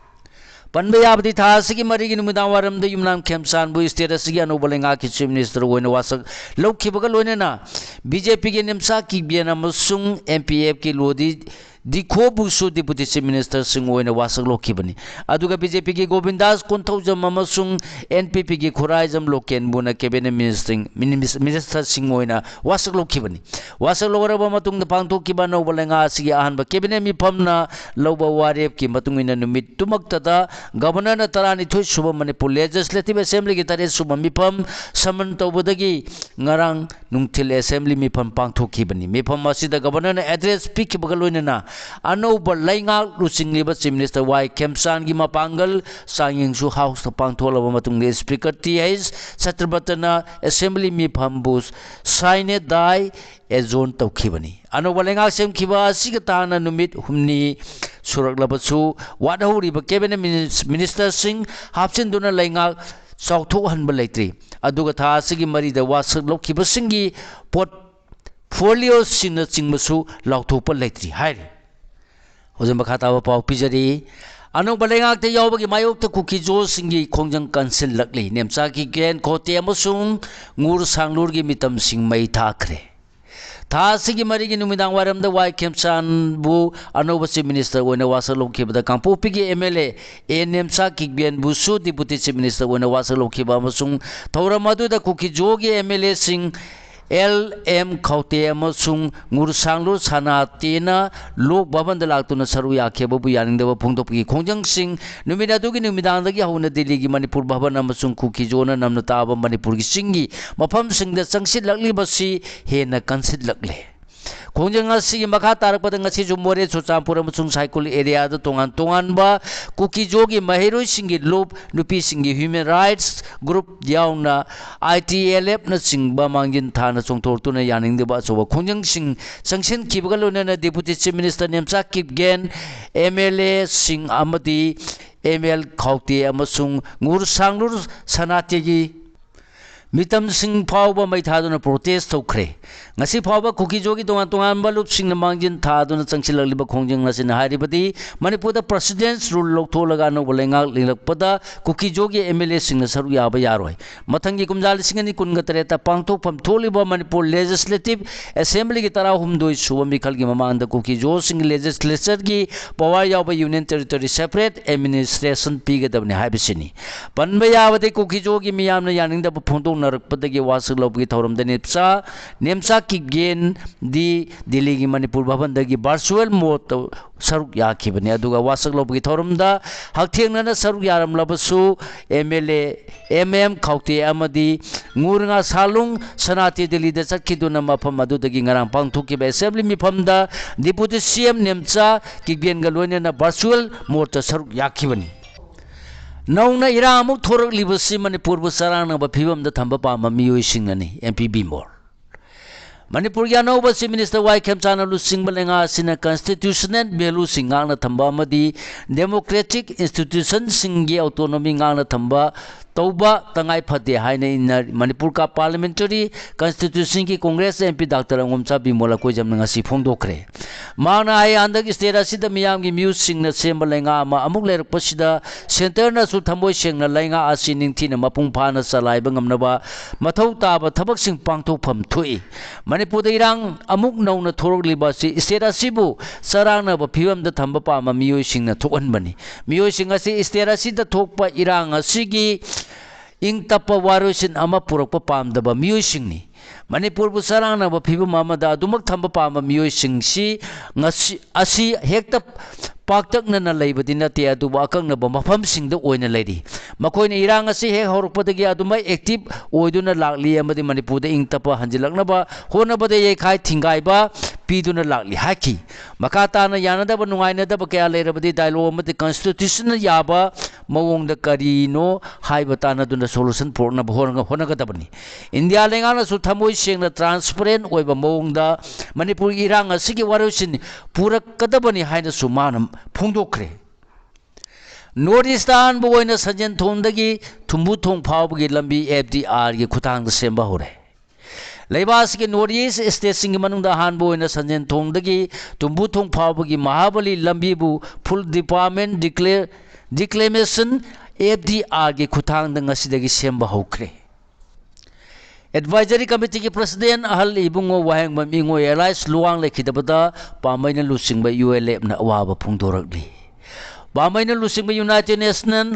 ꯄꯟꯕ ꯌꯥꯕꯗꯤ, ꯊꯥ ꯑꯁꯤꯒꯤ ꯃꯔꯤꯒꯤ ꯅꯨꯃꯤꯗꯥꯡ ꯋꯥꯏꯔꯝꯗ ꯌꯨꯝꯅꯥꯝ ꯈꯦꯝꯆꯥꯟꯕꯨ state ꯑꯁꯤꯒꯤ ꯑꯅꯧꯕ ꯂꯩꯉꯥꯛꯀꯤ chief minister ꯑꯣꯏꯅ ꯋꯥꯁꯛ ꯂꯧꯈꯤꯕꯒ ꯂꯣꯏꯅꯅ BJPꯒꯤ ꯅꯤꯝꯆꯥ ꯀꯤꯞꯒꯦꯟ ꯑꯃꯁꯨꯡ NPFꯀꯤ ꯂꯣꯗꯤ ꯗꯤꯈꯣꯕꯨꯁꯨ deputy chief ministerꯁꯤꯡ ꯑꯣꯏꯅ ꯋꯥꯁꯛ ꯂꯧꯈꯤꯕꯅꯤ꯫ ꯑꯗꯨꯒ BJPꯒꯤ ꯒꯣꯕꯤꯟꯗꯥꯁ ꯀꯣꯟꯊꯧꯖꯝ ꯑꯃꯁꯨꯡ NPPꯒꯤ ꯈꯨꯔꯥꯏꯖꯝ ꯂꯣꯀꯦꯟꯕꯨꯅ cabinet minister, ministerꯁꯤꯡ ꯑꯣꯏꯅ ꯋꯥꯁꯛ ꯂꯧꯈꯤꯕꯅꯤ꯫ ꯋꯥꯁꯛ ꯂꯧꯔꯕ ꯃꯇꯨꯡꯗ ꯄꯥꯡꯊꯣꯛꯈꯤꯕ ꯑꯅꯧꯕ ꯂꯩꯉꯥꯛ ꯑꯁꯤꯒꯤ ꯑꯍꯥꯟꯕ cabinet ꯃꯤꯐꯝꯅ ꯂꯧꯕ ꯋꯥꯔꯦꯞꯀꯤ ꯃꯇꯨꯡ ꯏꯟꯅ ꯅꯨꯃꯤꯠꯇꯨꯃꯛꯇꯗ governorꯅ ꯇꯔꯥꯅꯤꯊꯣꯏ ꯁꯨꯕ Manipur Legislative Assemblyꯒꯤ ꯇꯔꯦꯠ ꯁꯨꯕ ꯃꯤꯐꯝ summon ꯇꯧꯕꯗꯒꯤ ꯉꯔꯥꯡ ꯅꯨꯡꯊꯤꯜ assembly ꯃꯤꯐꯝ ꯄꯥꯡꯊꯣꯛꯈꯤꯕꯅꯤ꯫ ꯃꯤꯐꯝ ꯑꯁꯤꯗ governorꯅ address ꯄꯤꯈꯤꯕꯒ ꯂꯣꯏꯅꯅ ꯑꯅꯧꯕ ꯂꯩꯉꯥꯛ ꯂꯨꯆꯤꯡꯂꯤꯕ chief minister ꯋꯥꯏ ꯈꯦꯝꯆꯥꯟꯒꯤ ꯃꯄꯥꯡꯒꯜ ꯆꯥꯡꯌꯦꯡꯁꯨ houseꯇ ꯄꯥꯡꯊꯣꯛꯂꯕ ꯃꯇꯨꯡꯗ speaker ꯇꯤ ꯑꯩꯆ ꯁꯇ꯭ꯌꯕ꯭ꯔꯇꯅ assembly ꯃꯤꯐꯝꯕꯨ sine die adjourn ꯇꯧꯈꯤꯕꯅꯤ꯫ ꯑꯅꯧꯕ ꯂꯩꯉꯥꯛ ꯁꯦꯝꯈꯤꯕ ꯑꯁꯤꯒ ꯇꯥꯅ ꯅꯨꯃꯤꯠ ꯍꯨꯝꯅꯤ ꯁꯨꯔꯛꯂꯕꯁꯨ ꯋꯥꯠꯍꯧꯔꯤꯕ cabinet minis-, ministerꯁꯤꯡ ꯍꯥꯞꯆꯤꯟꯗꯨꯅ ꯂꯩꯉꯥꯛ ꯆꯥꯎꯊꯣꯛꯍꯟꯕ ꯂꯩꯇ꯭ꯔꯤ꯫ ꯑꯗꯨꯒ ꯊꯥ ꯑꯁꯤꯒꯤ ꯃꯔꯤꯗ ꯋꯥꯁꯛ ꯂꯧꯈꯤꯕꯁꯤꯡꯒꯤ portfolioꯁꯤꯡꯅꯆꯤꯡꯕꯁꯨ ꯂꯥꯎꯊꯣꯛꯄ ꯂꯩꯇ꯭ꯔꯤ ꯍꯥꯏꯔꯤ꯫ ꯍꯧꯖꯤꯛ ꯃꯈꯥ ꯇꯥꯕ ꯄꯥꯎ ꯄꯤꯖꯔꯤ꯫ ꯑꯅꯧꯕ ꯂꯩꯉꯥꯛꯇ ꯌꯥꯎꯕꯒꯤ ꯃꯥꯌꯣꯛꯇ ꯀꯨꯀꯤꯖꯣꯁꯤꯡꯒꯤ ꯈꯣꯡꯖꯪ ꯀꯟꯁꯤꯜꯂꯛꯂꯤ꯫ ꯅꯦꯝꯆꯥ ꯀꯤꯞꯒꯦꯟ ꯈꯣꯇꯦ ꯑꯃꯁꯨꯡ ꯉꯨꯔ ꯁꯥꯡꯂꯨꯔꯒꯤ ꯃꯤꯇꯝꯁꯤꯡ ꯃꯩ ꯊꯥꯈ꯭ꯔꯦ꯫ ꯊꯥ ꯑꯁꯤꯒꯤ ꯃꯔꯤꯒꯤ ꯅꯨꯃꯤꯗꯥꯡ ꯋꯥꯏꯔꯝꯗ ꯋꯥꯏ ꯈꯦꯝꯆꯥꯟꯕꯨ ꯑꯅꯧꯕ chief minister ꯑꯣꯏꯅ ꯋꯥꯁꯛ ꯂꯧꯈꯤꯕꯗ ꯀꯥꯡꯄꯣꯛꯄꯤꯒꯤ MLA ꯑꯦ ꯅꯦꯝꯆꯥ ꯀꯤꯞꯒꯦꯟꯕꯨꯁꯨ deputy chief minister ꯑꯣꯏꯅ ꯋꯥꯁꯛ ꯂꯧꯈꯤꯕ ꯑꯃꯁꯨꯡ ꯊꯧꯔꯝ ꯑꯗꯨꯗ ꯀꯨꯀꯤꯖꯣꯒꯤ MLAꯁꯤꯡ ꯑꯦꯜ ꯑꯦꯝ ꯈꯧꯇꯦ ꯑꯃꯁꯨꯡ ꯉꯨꯔꯁꯥꯡꯂꯨ ꯁꯅꯥꯇꯦꯅ ꯂꯣꯛ ꯚꯕꯟꯗ ꯂꯥꯛꯇꯨꯅ ꯁꯔꯨꯛ ꯌꯥꯈꯤꯕꯕꯨ ꯌꯥꯅꯤꯡꯗꯕ ꯐꯣꯡꯗꯣꯛꯄꯒꯤ ꯈꯣꯡꯖꯪꯁꯤꯡ ꯅꯨꯃꯤꯠ ꯑꯗꯨꯒꯤ ꯅꯨꯃꯤꯗꯥꯡꯗꯒꯤ ꯍꯧꯅ ꯗꯤꯜꯂꯤꯒꯤ ꯃꯅꯤꯄꯨꯔ ꯚꯕꯟ ꯑꯃꯁꯨꯡ ꯀꯨꯀꯤꯖꯣꯅ ꯅꯝꯅ ꯇꯥꯕ ꯃꯅꯤꯄꯨꯔꯒꯤ ꯆꯤꯡꯒꯤ ꯃꯐꯝꯁꯤꯡꯗ ꯆꯪꯁꯤꯜꯂꯛꯂꯤꯕꯁꯤ ꯍꯦꯟꯅ ꯀꯟꯁꯤꯜꯂꯛꯂꯦ꯫ ꯈꯣꯡꯖꯪ ꯑꯁꯤꯒꯤ ꯃꯈꯥ ꯇꯥꯔꯛꯄꯗ ꯉꯁꯤꯁꯨ ꯃꯣꯔꯦ, ꯆꯨꯔꯆꯥꯟꯄꯨꯔ ꯑꯃꯁꯨꯡ ꯁꯥꯏꯀꯨꯜ areaꯗ ꯇꯣꯉꯥꯟ ꯇꯣꯉꯥꯟꯕ ꯀꯨꯀꯤꯖꯣꯒꯤ ꯃꯍꯩꯔꯣꯏꯁꯤꯡꯒꯤ ꯂꯨꯞ, ꯅꯨꯄꯤꯁꯤꯡꯒꯤ human rights group ꯌꯥꯎꯅ ITLFꯅꯆꯤꯡꯕ ꯃꯥꯡꯖꯤꯟ ꯊꯥꯅ ꯆꯣꯡꯊꯣꯔꯛꯇꯨꯅ ꯌꯥꯅꯤꯡꯗꯕ ꯑꯆꯧꯕ ꯈꯣꯡꯖꯪꯁꯤꯡ ꯆꯪꯁꯤꯟꯈꯤꯕꯒ ꯂꯣꯏꯅꯅ deputy chief minister Nemcha Kipgen, MLAꯁꯤꯡ ꯑꯃꯗꯤ ML ꯈꯥꯎꯇꯦ ꯑꯃꯁꯨꯡ ꯉꯨꯔ ꯁꯥꯡꯂꯨꯔ ꯁꯅꯥꯇꯦꯒꯤ ꯃꯤꯇꯝꯁꯤꯡ ꯐꯥꯎꯕ ꯃꯩ ꯊꯥꯗꯨꯅ protest ꯇꯧꯈ꯭ꯔꯦ꯫ ꯉꯁꯤ ꯐꯥꯎꯕ ꯀꯨꯀꯤꯖꯣꯒꯤ ꯇꯣꯉꯥꯟ ꯇꯣꯉꯥꯟꯕ ꯂꯨꯞꯁꯤꯡꯅ ꯃꯥꯡꯖꯤꯟ ꯊꯥꯗꯨꯅ ꯆꯪꯁꯤꯜꯂꯛꯂꯤꯕ ꯈꯣꯡꯖꯪ ꯑꯁꯤꯅ ꯍꯥꯏꯔꯤꯕꯗꯤ ꯃꯅꯤꯄꯨꯔꯗ President's Rule ꯂꯧꯊꯣꯛꯂꯒ ꯑꯅꯧꯕ ꯂꯩꯉꯥꯛ ꯂꯤꯡꯂꯛꯄꯗ ꯀꯨꯀꯤꯖꯣꯒꯤ MLAꯁꯤꯡꯅ ꯁꯔꯨꯛ ꯌꯥꯕ ꯌꯥꯔꯣꯏ꯫ ꯃꯊꯪꯒꯤ ꯀꯨꯝꯖꯥ ꯂꯤꯁꯤꯡ ꯑꯅꯤ ꯀꯨꯟꯒ ꯇꯔꯦꯠꯇ ꯄꯥꯡꯊꯣꯛꯐꯝ ꯊꯣꯛꯂꯤꯕ ꯃꯅꯤꯄꯨꯔ Legislative Assemblyꯒꯤ ꯇꯔꯥꯍꯨꯝꯗꯣꯏ ꯁꯨꯕ ꯃꯤꯈꯜꯒꯤ ꯃꯃꯥꯡꯗ ꯀꯨꯀꯤꯖꯣꯁꯤꯡꯒꯤ legislatureꯒꯤ power ꯌꯥꯎꯕ Union Territory separate administration ꯄꯤꯒꯗꯕꯅꯤ ꯍꯥꯏꯕꯁꯤꯅꯤ꯫ ꯄꯟꯕ ꯌꯥꯕꯗꯤ ꯀꯨꯀꯤꯖꯣꯒꯤ ꯃꯤꯌꯥꯝꯅ ꯌꯥꯅꯤꯡꯗꯕ ꯐꯣꯡꯗꯣꯛꯅꯔꯛꯄꯗꯒꯤ ꯋꯥꯁꯛ ꯂꯧꯕꯒꯤ ꯊꯧꯔꯝꯗ ꯅꯦꯝꯆꯥ, ꯅꯦꯝꯆꯥ ꯀꯤꯞꯒꯦꯟꯗꯤ ꯗꯤꯜꯂꯤꯒꯤ ꯃꯅꯤꯄꯨꯔ ꯚꯕꯟꯗꯒꯤ virtual modeꯇ ꯁꯔꯨꯛ ꯌꯥꯈꯤꯕꯅꯤ꯫ ꯑꯗꯨꯒ ꯋꯥꯁꯛ ꯂꯧꯕꯒꯤ ꯊꯧꯔꯝꯗ ꯍꯛꯊꯦꯡꯅꯅ ꯁꯔꯨꯛ ꯌꯥꯔꯝꯂꯕꯁꯨ MLA MM ꯈꯥꯎꯇꯦ ꯑꯃꯗꯤ ꯉꯨꯔꯉꯥ ꯁꯥꯂꯨꯡ ꯁꯅꯥꯇꯤ ꯗꯤꯜꯂꯤꯗ ꯆꯠꯈꯤꯗꯨꯅ ꯃꯐꯝ ꯑꯗꯨꯗꯒꯤ ꯉꯔꯥꯡ ꯄꯥꯡꯊꯣꯛꯈꯤꯕ Assembly ꯃꯤꯐꯝꯗ Deputy CM ꯅꯦꯝꯆꯥ ꯀꯤꯞꯒꯦꯟꯒ ꯂꯣꯏꯅꯅ virtual modeꯇ ꯁꯔꯨꯛ ꯌꯥꯈꯤꯕꯅꯤ꯫ ꯅꯧꯅ ꯏꯔꯥꯡ ꯑꯃꯨꯛ ꯊꯣꯔꯛꯂꯤꯕꯁꯤ ꯃꯅꯤꯄꯨꯔꯕꯨ ꯆꯔꯥꯡꯅꯕ ꯐꯤꯕꯝꯗ ꯊꯝꯕ ꯄꯥꯝꯕ ꯃꯤꯑꯣꯏꯁꯤꯡꯅꯅꯤ꯫ MP ꯕꯤꯃꯣꯜ꯫ ꯃꯅꯤꯄꯨꯔꯒꯤ ꯑꯅꯧꯕ Chief Minister ꯋꯥꯏ ꯈꯦꯝꯆꯥꯟꯅ ꯂꯨꯆꯤꯡꯕ ꯂꯩꯉꯥꯛ ꯑꯁꯤꯅ constitutional valueꯁꯤꯡ ꯉꯥꯛꯅ ꯊꯝꯕ ꯑꯃꯗꯤ democratic institutionꯁꯤꯡꯒꯤ autonomy ꯉꯥꯛꯅ ꯊꯝꯕ ꯇꯧꯕ ꯇꯉꯥꯏ ꯐꯗꯦ ꯍꯥꯏꯅ ꯏꯟꯅ ꯃꯅꯤꯄꯨꯔ ꯀ-, Parliamentary Constituencyꯒꯤ Congress MP Doctor ꯑꯉꯣꯝꯆꯥ Bimol ꯑꯀꯣꯏꯖꯝꯅ ꯉꯁꯤ ꯐꯣꯡꯗꯣꯛꯈ꯭ꯔꯦ꯫ ꯃꯍꯥꯛꯅ ꯍꯥꯏ, ꯍꯟꯗꯛ state ꯑꯁꯤꯗ ꯃꯤꯌꯥꯝꯒꯤ ꯃꯤꯍꯨꯠꯁꯤꯡꯅ ꯁꯦꯝꯕ ꯂꯩꯉꯥꯛ ꯑꯃ ꯑꯃꯨꯛ ꯂꯩꯔꯛꯄꯁꯤꯗ centreꯅꯁꯨ ꯊꯃꯣꯏ ꯁꯦꯡꯅ ꯂꯩꯉꯥꯛ ꯑꯁꯤ ꯅꯤꯡꯊꯤꯅ ꯃꯄꯨꯡ ꯐꯥꯅ ꯆꯂꯥꯏꯕ ꯉꯝꯅꯕ ꯃꯊꯧ ꯇꯥꯕ ꯊꯕꯛꯁꯤꯡ ꯄꯥꯡꯊꯣꯛꯐꯝ ꯊꯣꯛꯏ꯫ ꯃꯅꯤꯄꯨꯔꯗ ꯏꯔꯥꯡ ꯑꯃꯨꯛ ꯅꯧꯅ ꯊꯣꯔꯛꯂꯤꯕ ꯑꯁꯤ state ꯑꯁꯤꯕꯨ ꯆꯔꯥꯡꯅꯕ ꯐꯤꯕꯝꯗ ꯊꯝꯕ ꯄꯥꯝꯕ ꯃꯤꯑꯣꯏꯁꯤꯡꯅ ꯊꯣꯛꯍꯟꯕꯅꯤ꯫ ꯃꯤꯑꯣꯏꯁꯤꯡ ꯑꯁꯤ state ꯑꯁꯤꯗ ꯊꯣꯛꯄ ꯏꯔꯥꯡ ꯑꯁꯤꯒꯤ ꯏꯪ ꯇꯞꯄ ꯋꯥꯔꯣꯏꯁꯤꯟ ꯑꯃ ꯄꯨꯔꯛꯄ ꯄꯥꯝꯗꯕ ꯃꯤꯑꯣꯏꯁꯤꯡꯅꯤ꯫ ꯃꯅꯤꯄꯨꯔꯕꯨ ꯆꯔꯥꯡꯅꯕ ꯐꯤꯕꯝ ꯑꯃꯗ ꯑꯗꯨꯃꯛ ꯊꯝꯕ ꯄꯥꯝꯕ ꯃꯤꯑꯣꯏꯁꯤꯡꯁꯤ ꯉꯁꯤ, ꯑꯁꯤ ꯍꯦꯛꯇ ꯄꯥꯛꯇꯛꯅꯅ ꯂꯩꯕꯗꯤ ꯅꯠꯇꯦ, ꯑꯗꯨꯕꯨ ꯑꯀꯛꯅꯕ ꯃꯐꯝꯁꯤꯡꯗ ꯑꯣꯏꯅ ꯂꯩꯔꯤ꯫ ꯃꯈꯣꯏꯅ ꯏꯔꯥꯡ ꯑꯁꯤ ꯍꯦꯛ ꯍꯧꯔꯛꯄꯗꯒꯤ ꯑꯗꯨꯃꯛ active ꯑꯣꯏꯗꯨꯅ ꯂꯥꯛꯂꯤ ꯑꯃꯗꯤ ꯃꯅꯤꯄꯨꯔꯗ ꯏꯪ ꯇꯞꯄ ꯍꯟꯖꯤꯜꯂꯛꯅꯕ ꯍꯣꯠꯅꯕꯗ ꯌꯩꯈꯥꯏ ꯊꯤꯡꯒꯥꯏꯕ ꯄꯤꯗꯨꯅ ꯂꯥꯛꯂꯤ ꯍꯥꯏꯈꯤ꯫ ꯃꯈꯥ ꯇꯥꯅ ꯌꯥꯅꯗꯕ ꯅꯨꯡꯉꯥꯏꯅꯗꯕ ꯀꯌꯥ ꯂꯩꯔꯕꯗꯤ dialogue ꯑꯃꯗꯤ constitutionꯅ ꯌꯥꯕ ꯃꯑꯣꯡꯗ ꯀꯔꯤꯅꯣ ꯍꯥꯏꯕ ꯇꯥꯟꯅꯗꯨꯅ solution ꯄꯨꯔꯛꯅꯕ ꯍꯣꯠꯅ-, ꯍꯣꯠꯅꯒꯗꯕꯅꯤ꯫ ꯏꯟꯗꯤꯌꯥ ꯂꯩꯉꯥꯛꯅꯁꯨ ꯊꯃꯣꯏ ꯁꯦꯡꯅ transparent ꯑꯣꯏꯕ ꯃꯑꯣꯡꯗ ꯃꯅꯤꯄꯨꯔꯒꯤ ꯏꯔꯥꯡ ꯑꯁꯤꯒꯤ ꯋꯥꯔꯣꯏꯁꯤꯟ ꯄꯨꯔꯛꯀꯗꯕꯅꯤ ꯍꯥꯏꯅꯁꯨ ꯃꯥꯅ ꯐꯣꯡꯗꯣꯛꯈ꯭ꯔꯦ꯫ ꯅꯣꯔꯠ ꯏꯁꯇ ꯑꯍꯥꯟꯕ ꯑꯣꯏꯅ ꯁꯟꯖꯦꯟ ꯊꯣꯡꯗꯒꯤ ꯊꯨꯝꯕꯨ ꯊꯣꯡ ꯐꯥꯎꯕꯒꯤ ꯂꯝꯕꯤ ꯑꯦꯐ ꯗꯤ ꯑꯥꯔꯒꯤ ꯈꯨꯠꯊꯥꯡꯗ ꯁꯦꯝꯕ ꯍꯧꯔꯦ꯫ ꯂꯩꯕꯥꯛ ꯑꯁꯤꯒꯤ ꯅꯣꯔꯠ ꯏꯁ ꯁ꯭ꯇꯦꯠꯁꯤꯡꯒꯤ ꯃꯅꯨꯡꯗ ꯑꯍꯥꯟꯕ ꯑꯣꯏꯅ ꯁꯟꯖꯦꯟ ꯊꯣꯡꯗꯒꯤ ꯊꯨꯝꯕꯨ ꯊꯣꯡ ꯐꯥꯎꯕꯒꯤ ꯃꯍꯥꯕꯂꯤ ꯂꯝꯕꯤꯕꯨ ꯐꯨꯜ ꯗꯤꯄꯥꯔꯠꯃꯦꯟ ꯗꯤꯀ꯭ꯂꯦ-, ꯗꯤꯀ꯭ꯂꯦꯃꯦꯁꯟ ꯑꯦꯐ ꯗꯤ ꯑꯥꯔꯒꯤ ꯈꯨꯠꯊꯥꯡꯗ ꯉꯁꯤꯗꯒꯤ ꯁꯦꯝꯕ ꯍꯧꯈ꯭ꯔꯦ꯫ ꯑꯦꯗꯚꯥꯏꯖꯔꯤ ꯀꯃꯤꯇꯤꯒꯤ ꯄ꯭ꯔꯁꯤꯗꯦꯟ ꯑꯍꯜ ꯏꯕꯨꯡꯉꯣ ꯋꯥꯍꯦꯡꯕꯝ ꯏꯉꯣ ꯑꯦꯂꯥꯏꯁ ꯂꯨꯋꯥꯡ ꯂꯩꯈꯤꯗꯕꯗ ꯄꯥꯝꯕꯩꯅ ꯂꯨꯆꯤꯡꯕ ꯌꯨ ꯑꯦꯜ ꯑꯦꯐꯅ ꯑꯋꯥꯕ ꯐꯣꯡꯗꯣꯔꯛꯂꯤ꯫ ꯄꯥꯝꯕꯩꯅ ꯂꯨꯆꯤꯡꯕ united national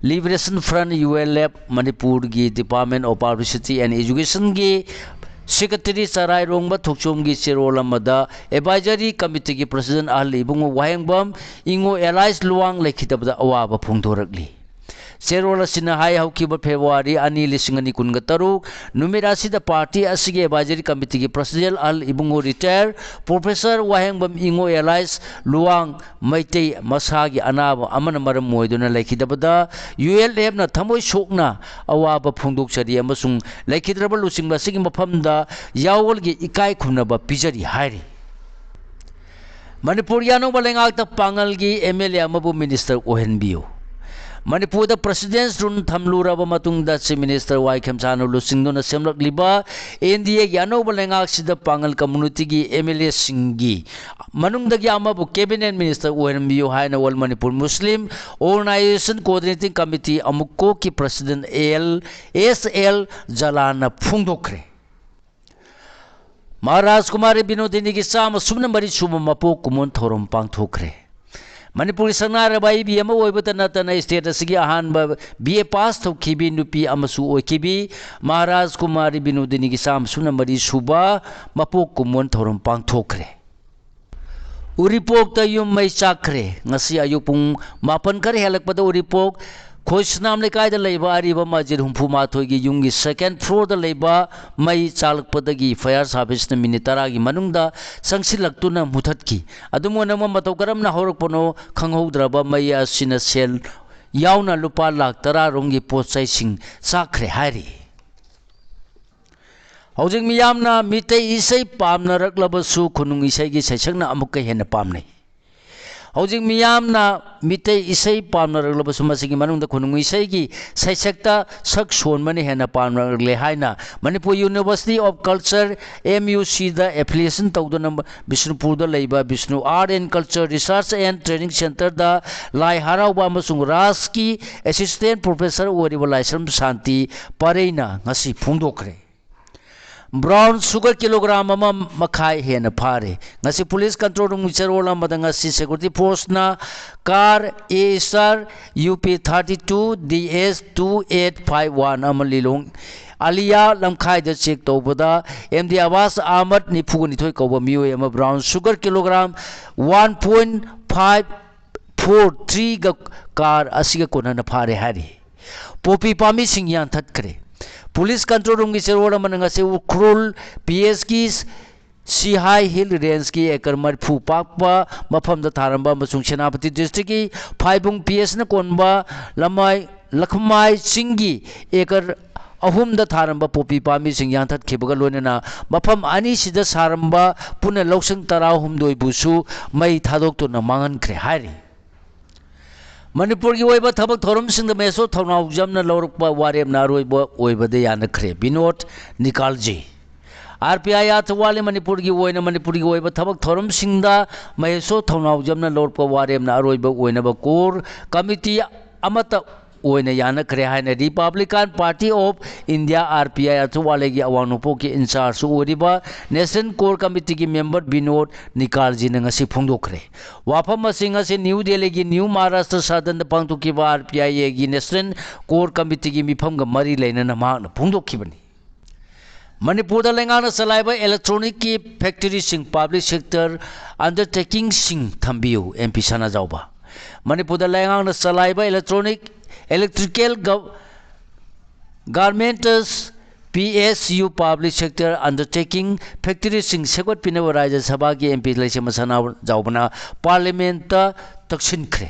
liberation front, U L F, ꯃꯅꯤꯄꯨꯔꯒꯤ ꯗꯤꯄꯥꯔꯠꯃꯦꯟ ꯑꯣꯐ ꯄꯕ꯭ꯂꯤꯁꯤꯇꯤ ꯑꯦꯟ ꯑꯦꯖꯨꯀꯦꯁꯟꯒꯤ ꯁꯦꯀ꯭ꯔꯦꯇꯔꯤ ꯆꯔꯥꯏꯔꯣꯡꯕ ꯊꯣꯛꯆꯣꯝꯒꯤ ꯆꯦꯔꯣꯜ ꯑꯃꯗ ꯑꯦꯗꯚꯥꯏꯖꯔꯤ ꯀꯃꯤꯇꯤꯒꯤ ꯄ꯭ꯔꯁꯤꯗꯦꯟ ꯑꯍꯜ ꯏꯕꯨꯡꯉꯣ ꯋꯥꯍꯦꯡꯕꯝ ꯏꯉꯣ ꯑꯦꯂꯥꯏꯁ ꯂꯨꯋꯥꯡ ꯂꯩꯈꯤꯗꯕꯗ ꯑꯋꯥꯕ ꯐꯣꯡꯗꯣꯔꯛꯂꯤ꯫ ꯆꯦꯔꯣꯜ ꯑꯁꯤꯅ ꯍꯥꯏ, ꯍꯧꯈꯤꯕ ꯐꯦꯕ꯭ꯔꯨꯋꯥꯔꯤ ꯑꯅꯤ, ꯂꯤꯁꯤꯡ ꯑꯅꯤ ꯀꯨꯟꯒ ꯇꯔꯨꯛ ꯅꯨꯃꯤꯠ ꯑꯁꯤꯗ ꯄꯥꯔꯇꯤ ꯑꯁꯤꯒꯤ ꯑꯦꯗꯚꯥꯏꯖꯔꯤ ꯀꯃꯤꯇꯤꯒꯤ ꯄ꯭ꯔꯁꯤꯗꯦꯟ ꯑꯍꯜ ꯏꯕꯨꯡꯉꯣ ꯔꯤꯇꯥꯌꯔ ꯄ꯭ꯔꯣꯐꯦꯁꯔ ꯋꯥꯍꯦꯡꯕꯝ ꯏꯉꯣ ꯑꯦꯂꯥꯏꯁ ꯂꯨꯋꯥꯡ ꯃꯩꯇꯩ ꯃꯁꯥꯒꯤ ꯑꯅꯥꯕ ꯑꯃꯅ ꯃꯔꯝ ꯑꯣꯏꯗꯨꯅ ꯂꯩꯈꯤꯗꯕꯗ ꯌꯨ ꯑꯦꯜ ꯑꯦꯐꯅ ꯊꯃꯣꯏ ꯁꯣꯛꯅ ꯑꯋꯥꯕ ꯐꯣꯡꯗꯣꯛꯆꯔꯤ ꯑꯃꯁꯨꯡ ꯂꯩꯈꯤꯗ꯭ꯔꯕ ꯂꯨꯆꯤꯡꯕ ꯑꯁꯤꯒꯤ ꯃꯐꯝꯗ ꯌꯥꯑꯣꯜꯒꯤ ꯏꯀꯥꯏ ꯈꯨꯝꯅꯕ ꯄꯤꯖꯔꯤ ꯍꯥꯏꯔꯤ꯫ ꯃꯅꯤꯄꯨꯔꯒꯤ ꯑꯅꯧꯕ ꯂꯩꯉꯥꯛꯇ ꯄꯥꯡꯒꯜꯒꯤ ꯑꯦꯝ ꯑꯦꯜ ꯑꯦ ꯑꯃꯕꯨ ꯃꯤꯅꯤꯁꯇꯔ ꯑꯣꯏꯍꯟꯕꯤꯌꯨ꯫ ꯃꯅꯤꯄꯨꯔꯗ ꯄ꯭ꯔꯁꯤꯗꯦꯟꯁ ꯔꯨꯜ ꯊꯝꯂꯨꯔꯕ ꯃꯇꯨꯡꯗ ꯆꯤꯐ ꯃꯤꯅꯤꯁꯇꯔ ꯋꯥꯏ ꯈꯦꯝꯁꯥꯅ ꯂꯨꯆꯤꯡꯗꯨꯅ ꯁꯦꯝꯂꯛꯂꯤꯕ ꯑꯦꯟ ꯗꯤ ꯑꯦꯒꯤ ꯑꯅꯧꯕ ꯂꯩꯉꯥꯛꯁꯤꯗ ꯄꯥꯡꯒꯜ ꯀꯝꯃꯨꯅꯤꯇꯤꯒꯤ ꯑꯦꯝ ꯑꯦꯜ ꯑꯦꯁꯤꯡꯒꯤ ꯃꯅꯨꯡꯗꯒꯤ ꯑꯃꯕꯨ ꯀꯦꯕꯤꯅꯦꯠ ꯃꯤꯅꯤꯁꯇꯔ ꯑꯣꯏꯍꯟꯕꯤꯌꯨ ꯍꯥꯏꯅ all Manipur Muslim organisation coordinating committee, ꯑꯃꯨꯛꯀꯣꯛꯀꯤ ꯄ꯭ꯔꯁꯤꯗꯦꯟ ꯑꯦꯜ ꯑꯦꯁ ꯑꯦꯜ ꯖꯂꯥꯟꯅ ꯐꯣꯡꯗꯣꯛꯈ꯭ꯔꯦ꯫ ꯃꯍꯥꯔꯥꯖ ꯀꯨꯃꯥꯔꯤ ꯕꯤꯅꯣꯗꯤꯅꯤꯒꯤ ꯆꯥꯝꯃ ꯁꯨꯞꯅ ꯃꯔꯤ ꯁꯨꯕ ꯃꯄꯣꯛ ꯀꯨꯝꯑꯣꯟ ꯊꯧꯔꯝ ꯄꯥꯡꯊꯣꯛꯈ꯭ꯔꯦ꯫ ꯃꯅꯤꯄꯨꯔꯒꯤ ꯁꯛꯅꯥꯏꯔꯕ ꯑꯏꯕꯤ ꯑꯃ ꯑꯣꯏꯕꯇ ꯅꯠꯇꯅ ꯁ꯭ꯇꯦꯠ ꯑꯁꯤꯒꯤ ꯑꯍꯥꯟꯕ ꯕꯤ ꯑꯦ ꯄꯥꯁ ꯇꯧꯈꯤꯕꯤ ꯅꯨꯄꯤ ꯑꯃꯁꯨ ꯑꯣꯏꯈꯤꯕꯤ ꯃꯍꯥꯔꯥꯖ ꯀꯨꯃꯥꯔꯤ ꯕꯤꯅꯣꯗꯤꯅꯤꯒꯤ ꯆꯥꯝꯃ ꯁꯨꯞꯅ ꯃꯔꯤ ꯁꯨꯕ ꯃꯄꯣꯛ ꯀꯨꯝꯑꯣꯟ ꯊꯧꯔꯝ ꯄꯥꯡꯊꯣꯛꯈ꯭ꯔꯦ꯫ ꯎꯔꯤꯄꯣꯛꯇ ꯌꯨꯝ ꯃꯩ ꯆꯥꯛꯈ꯭ꯔꯦ꯫ ꯉꯁꯤ ꯑꯌꯨꯛ ꯄꯨꯡ ꯃꯥꯄꯟ ꯈꯔ ꯍꯦꯜꯂꯛꯄꯗ ꯎꯔꯤꯄꯣꯛ ꯈꯣꯏꯁꯅꯥꯝ ꯂꯩꯀꯥꯏꯗ ꯂꯩꯕ ꯑꯔꯤꯕ ꯃꯁꯖꯤꯗ ꯍꯨꯝꯐꯨ ꯃꯥꯊꯣꯏꯒꯤ ꯌꯨꯝꯒꯤ ꯁꯦꯀꯦꯟ ꯐ꯭ꯂꯣꯔꯗ ꯂꯩꯕ ꯃꯩ ꯆꯥꯛꯂꯛꯄꯗꯒꯤ ꯐꯥꯌꯔ ꯁꯥꯔꯚꯤꯁꯅ ꯃꯤꯅꯤꯠ ꯇꯔꯥꯒꯤ ꯃꯅꯨꯡꯗ ꯆꯪꯁꯤꯜꯂꯛꯇꯨꯅ ꯃꯨꯊꯠꯈꯤ꯫ ꯑꯗꯨꯝ ꯑꯣꯏꯅꯃꯛ, ꯃꯇꯧ ꯀꯔꯝꯅ ꯍꯧꯔꯛꯄꯅꯣ ꯈꯪꯍꯧꯗ꯭ꯔꯕ ꯃꯩ ꯑꯁꯤꯅ ꯁꯦꯜ ꯌꯥꯎꯅ ꯂꯨꯄꯥ ꯂꯥꯈ ꯇꯔꯥ ꯔꯣꯝꯒꯤ ꯄꯣꯠ ꯆꯩꯁꯤꯡ ꯆꯥꯛꯈ꯭ꯔꯦ ꯍꯥꯏꯔꯤ꯫ ꯍꯧꯖꯤꯛ ꯃꯤꯌꯥꯝꯅ ꯃꯤꯇꯩ ꯏꯁꯩ ꯄꯥꯝꯅꯔꯛꯂꯕꯁꯨ ꯈꯨꯅꯨꯡ ꯏꯁꯩꯒꯤ ꯁꯩꯁꯛꯅ ꯑꯃꯨꯛꯀ ꯍꯦꯟꯅ ꯄꯥꯝꯅꯩ꯫ ꯍꯧꯖꯤꯛ ꯃꯤꯌꯥꯝꯅ ꯃꯤꯇꯩ ꯏꯁꯩ ꯄꯥꯝꯅꯔꯛꯂꯕꯁꯨ, ꯃꯁꯤꯒꯤ ꯃꯅꯨꯡꯗ ꯈꯨꯅꯨꯡ ꯏꯁꯩꯒꯤ ꯁꯩꯁꯛꯇ ꯁꯛ ꯁꯣꯟꯕꯅ ꯍꯦꯟꯅ ꯄꯥꯝꯅꯔꯛꯂꯦ ꯍꯥꯏꯅ Manipur University of Culture, M U C the affiliation ꯇꯧꯗꯨꯅ ꯕꯤꯁꯅꯨꯄꯨꯔꯗ ꯂꯩꯕ Bishnu Art and Culture Research and Training Centre ꯗ ꯂꯥꯏ ꯍꯔꯥꯎꯕ ꯑꯃꯁꯨꯡ ꯔꯥꯁꯀꯤ assistant professor ꯑꯣꯏꯔꯤꯕ ꯂꯥꯏꯁ꯭ꯔꯝ ꯁꯥꯟꯇꯤ ꯄꯥꯔꯩꯅ ꯉꯁꯤ ꯐꯣꯡꯗꯣꯛꯈ꯭ꯔꯦ꯫ Brown sugar kilogram ꯑꯃ ꯃꯈꯥꯏ ꯍꯦꯟꯅ ꯐꯥꯔꯦ꯫ ꯉꯁꯤ police control room ꯒꯤ ꯆꯦꯔꯣꯜ ꯑꯃꯗ ꯉꯁꯤ security force ꯅ car A S R U P thirty two D S two eight five one ꯑꯃ ꯂꯤꯂꯣꯡ ꯑꯂꯤꯌꯥ ꯂꯝꯈꯥꯏꯗ check ꯇꯧꯕꯗ M D Abbas Ahmad ꯅꯤꯐꯨꯒ ꯅꯤꯊꯣꯏ ꯀꯧꯕ ꯃꯤꯑꯣꯏ ꯑꯃ brown sugar kilogram one point five four three ꯒ car ꯑꯁꯤꯒ ꯀꯣꯟꯅꯅ ꯐꯥꯔꯦ ꯍꯥꯏꯔꯤ꯫ ꯄꯣꯄꯤ ꯄꯥꯝꯕꯤꯁꯤꯡ ꯌꯥꯟꯊꯠꯈ꯭ꯔꯦ꯫ Police control room ꯒꯤ ꯆꯦꯔꯣꯜ ꯑꯃꯅ ꯉꯁꯤ ꯎꯈ꯭ꯔꯨꯜ P S ꯀꯤ ꯁꯤꯍꯥꯏ Hill Range ꯀꯤ acre ꯃꯔꯤꯐꯨ ꯄꯥꯛꯄ ꯃꯐꯝꯗ ꯊꯥꯔꯝꯕ ꯑꯃꯁꯨꯡ ꯁꯦꯅꯥꯄꯇꯤ district ꯀꯤ ꯐꯥꯏꯕꯨꯡ P S ꯅ ꯀꯣꯟꯕ ꯂꯃꯥꯏ, ꯂꯈꯃꯥꯏ ꯆꯤꯡꯒꯤ acre ꯑꯍꯨꯝꯗ ꯊꯥꯔꯝꯕ ꯄꯣꯄꯤ ꯄꯥꯝꯕꯤꯁꯤꯡ ꯌꯥꯟꯊꯠꯈꯤꯕꯒ ꯂꯣꯏꯅꯅ ꯃꯐꯝ ꯑꯅꯤꯁꯤꯗ ꯁꯥꯔꯝꯕ ꯄꯨꯟꯅ ꯂꯧꯁꯪ ꯇꯔꯥꯍꯨꯝꯗꯣꯏꯕꯨꯁꯨ ꯃꯩ ꯊꯥꯗꯣꯛꯇꯨꯅ ꯃꯥꯡꯍꯟꯈ꯭ꯔꯦ ꯍꯥꯏꯔꯤ꯫ ꯃꯅꯤꯄꯨꯔꯒꯤ ꯑꯣꯏꯕ ꯊꯕꯛ ꯊꯧꯔꯝꯁꯤꯡꯗ ꯃꯍꯦꯁꯣ ꯊꯧꯅꯥꯎꯖꯝꯅ ꯂꯧꯔꯛꯄ ꯋꯥꯔꯦꯞꯅ ꯑꯔꯣꯏꯕ ꯑꯣꯏꯕꯗ ꯌꯥꯅꯈ꯭ꯔꯦ꯫ ꯕꯤꯅꯣꯗ ꯅꯤꯀꯥꯜꯖꯤ꯫ R P I ꯑꯥꯔꯊ ꯋꯥꯠꯂꯤ ꯃꯅꯤꯄꯨꯔꯒꯤ ꯑꯣꯏꯅ ꯃꯅꯤꯄꯨꯔꯒꯤ ꯑꯣꯏꯕ ꯊꯕꯛ ꯊꯧꯔꯝꯁꯤꯡꯗ ꯃꯍꯦꯁꯣ ꯊꯧꯅꯥꯎꯖꯝꯅ ꯂꯧꯔꯛꯄ ꯋꯥꯔꯦꯞꯅ ꯑꯔꯣꯏꯕ ꯑꯣꯏꯅꯕ core committee ꯑꯃꯠꯇ ꯑꯣꯏꯅ ꯌꯥꯅꯈ꯭ꯔꯦ ꯍꯥꯏꯅ Republican Party of India, R P I, ꯑꯥꯔꯊ ꯋꯥꯠꯂꯤꯒꯤ ꯑꯋꯥꯡ ꯅꯣꯡꯄꯣꯛꯀꯤ in charge ꯑꯣꯏꯔꯤꯕ National Core Committee ꯒꯤ member ꯕꯤꯅꯣꯗ ꯅꯤꯀꯥꯜꯖꯤꯅ ꯉꯁꯤ ꯐꯣꯡꯗꯣꯛꯈ꯭ꯔꯦ꯫ ꯋꯥꯐꯝ ꯑꯁꯤ ꯉꯁꯤ ꯅ꯭ꯌꯨ ꯗꯦꯜꯂꯤꯒꯤ ꯅ꯭ꯌꯨ ꯃꯍꯥꯔꯥꯁꯇ꯭ꯔ ꯁꯗꯟꯗ ꯄꯥꯡꯊꯣꯛꯈꯤꯕ R P I A ꯒꯤ National Core Committee ꯒꯤ ꯃꯤꯐꯝꯒ ꯃꯔꯤ ꯂꯩꯅꯅ ꯃꯍꯥꯛꯅ ꯐꯣꯡꯗꯣꯛꯈꯤꯕꯅꯤ꯫ ꯃꯅꯤꯄꯨꯔꯗ ꯂꯩꯉꯥꯛꯅ ꯆꯂꯥꯏꯕ electronic ꯀꯤ factory ꯁꯤꯡ, public sector undertaking ꯁꯤꯡ ꯊꯝꯕꯤꯌꯨ, M P ꯁꯅꯥꯖꯥꯎꯕ꯫ ꯃꯅꯤꯄꯨꯔꯗ ꯂꯩꯉꯥꯛꯅ ꯆꯂꯥꯏꯕ electronic, electrical, gov-, garments, P S U, public sector undertaking factory ꯁꯤꯡ ꯁꯦꯝꯒꯠꯄꯤꯅꯕ ꯔꯥꯖ꯭ꯌ ꯁꯚꯥꯒꯤ M P ꯂꯩꯁꯦꯝꯕ ꯁꯅꯥꯖꯥꯎꯕꯅ Parliament ꯇ ꯇꯛꯁꯤꯟꯈ꯭ꯔꯦ꯫